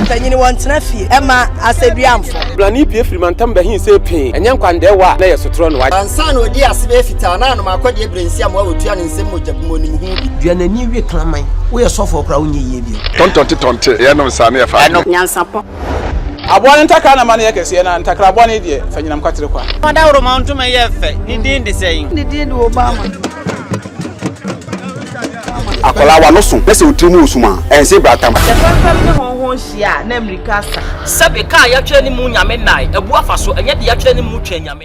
Mpanyini wɔntena fie ɛma asɛduamfo. Blani pue firi mantam bɛhe see pee, ɛnyɛ nkwandɛɛwa a na ɛyɛ sotorɔ no. Ansa na ɔdii ase bɛyɛ fitaa na anom akɔdeɛ berɛ nsi amoa wɔtua ne nsam mogya bu mu ɔnim ho bi. Dua n'ani we kraman. Woyɛ sɔfoɔ koraa wonyɛ yie bio. Tɔntɔnte tɔnte yɛnom saa ne yɛfa adwene. Nyansapɔ. Aboa no ntakra na ma no yɛ kɛseɛ, na ntakra bɔne deɛ, fa nyinam kwatere kwa. Ɔdawuroma ntoma yɛ fɛ. Ne din de sɛn? Ne din de Obama. Akwadaa w'ano so na sɛ wo tiri mu wɔ sum a, ɛnse bratam. Sɛ fɛmfɛm ne hɔnho hyia a, na mmirika asa. Sɛbe, ka a yɛatwerɛ ne mu Nyame nnae, abu afa so, ɛnyɛ deɛ yɛatwerɛ ne mu Twɛn Nyame.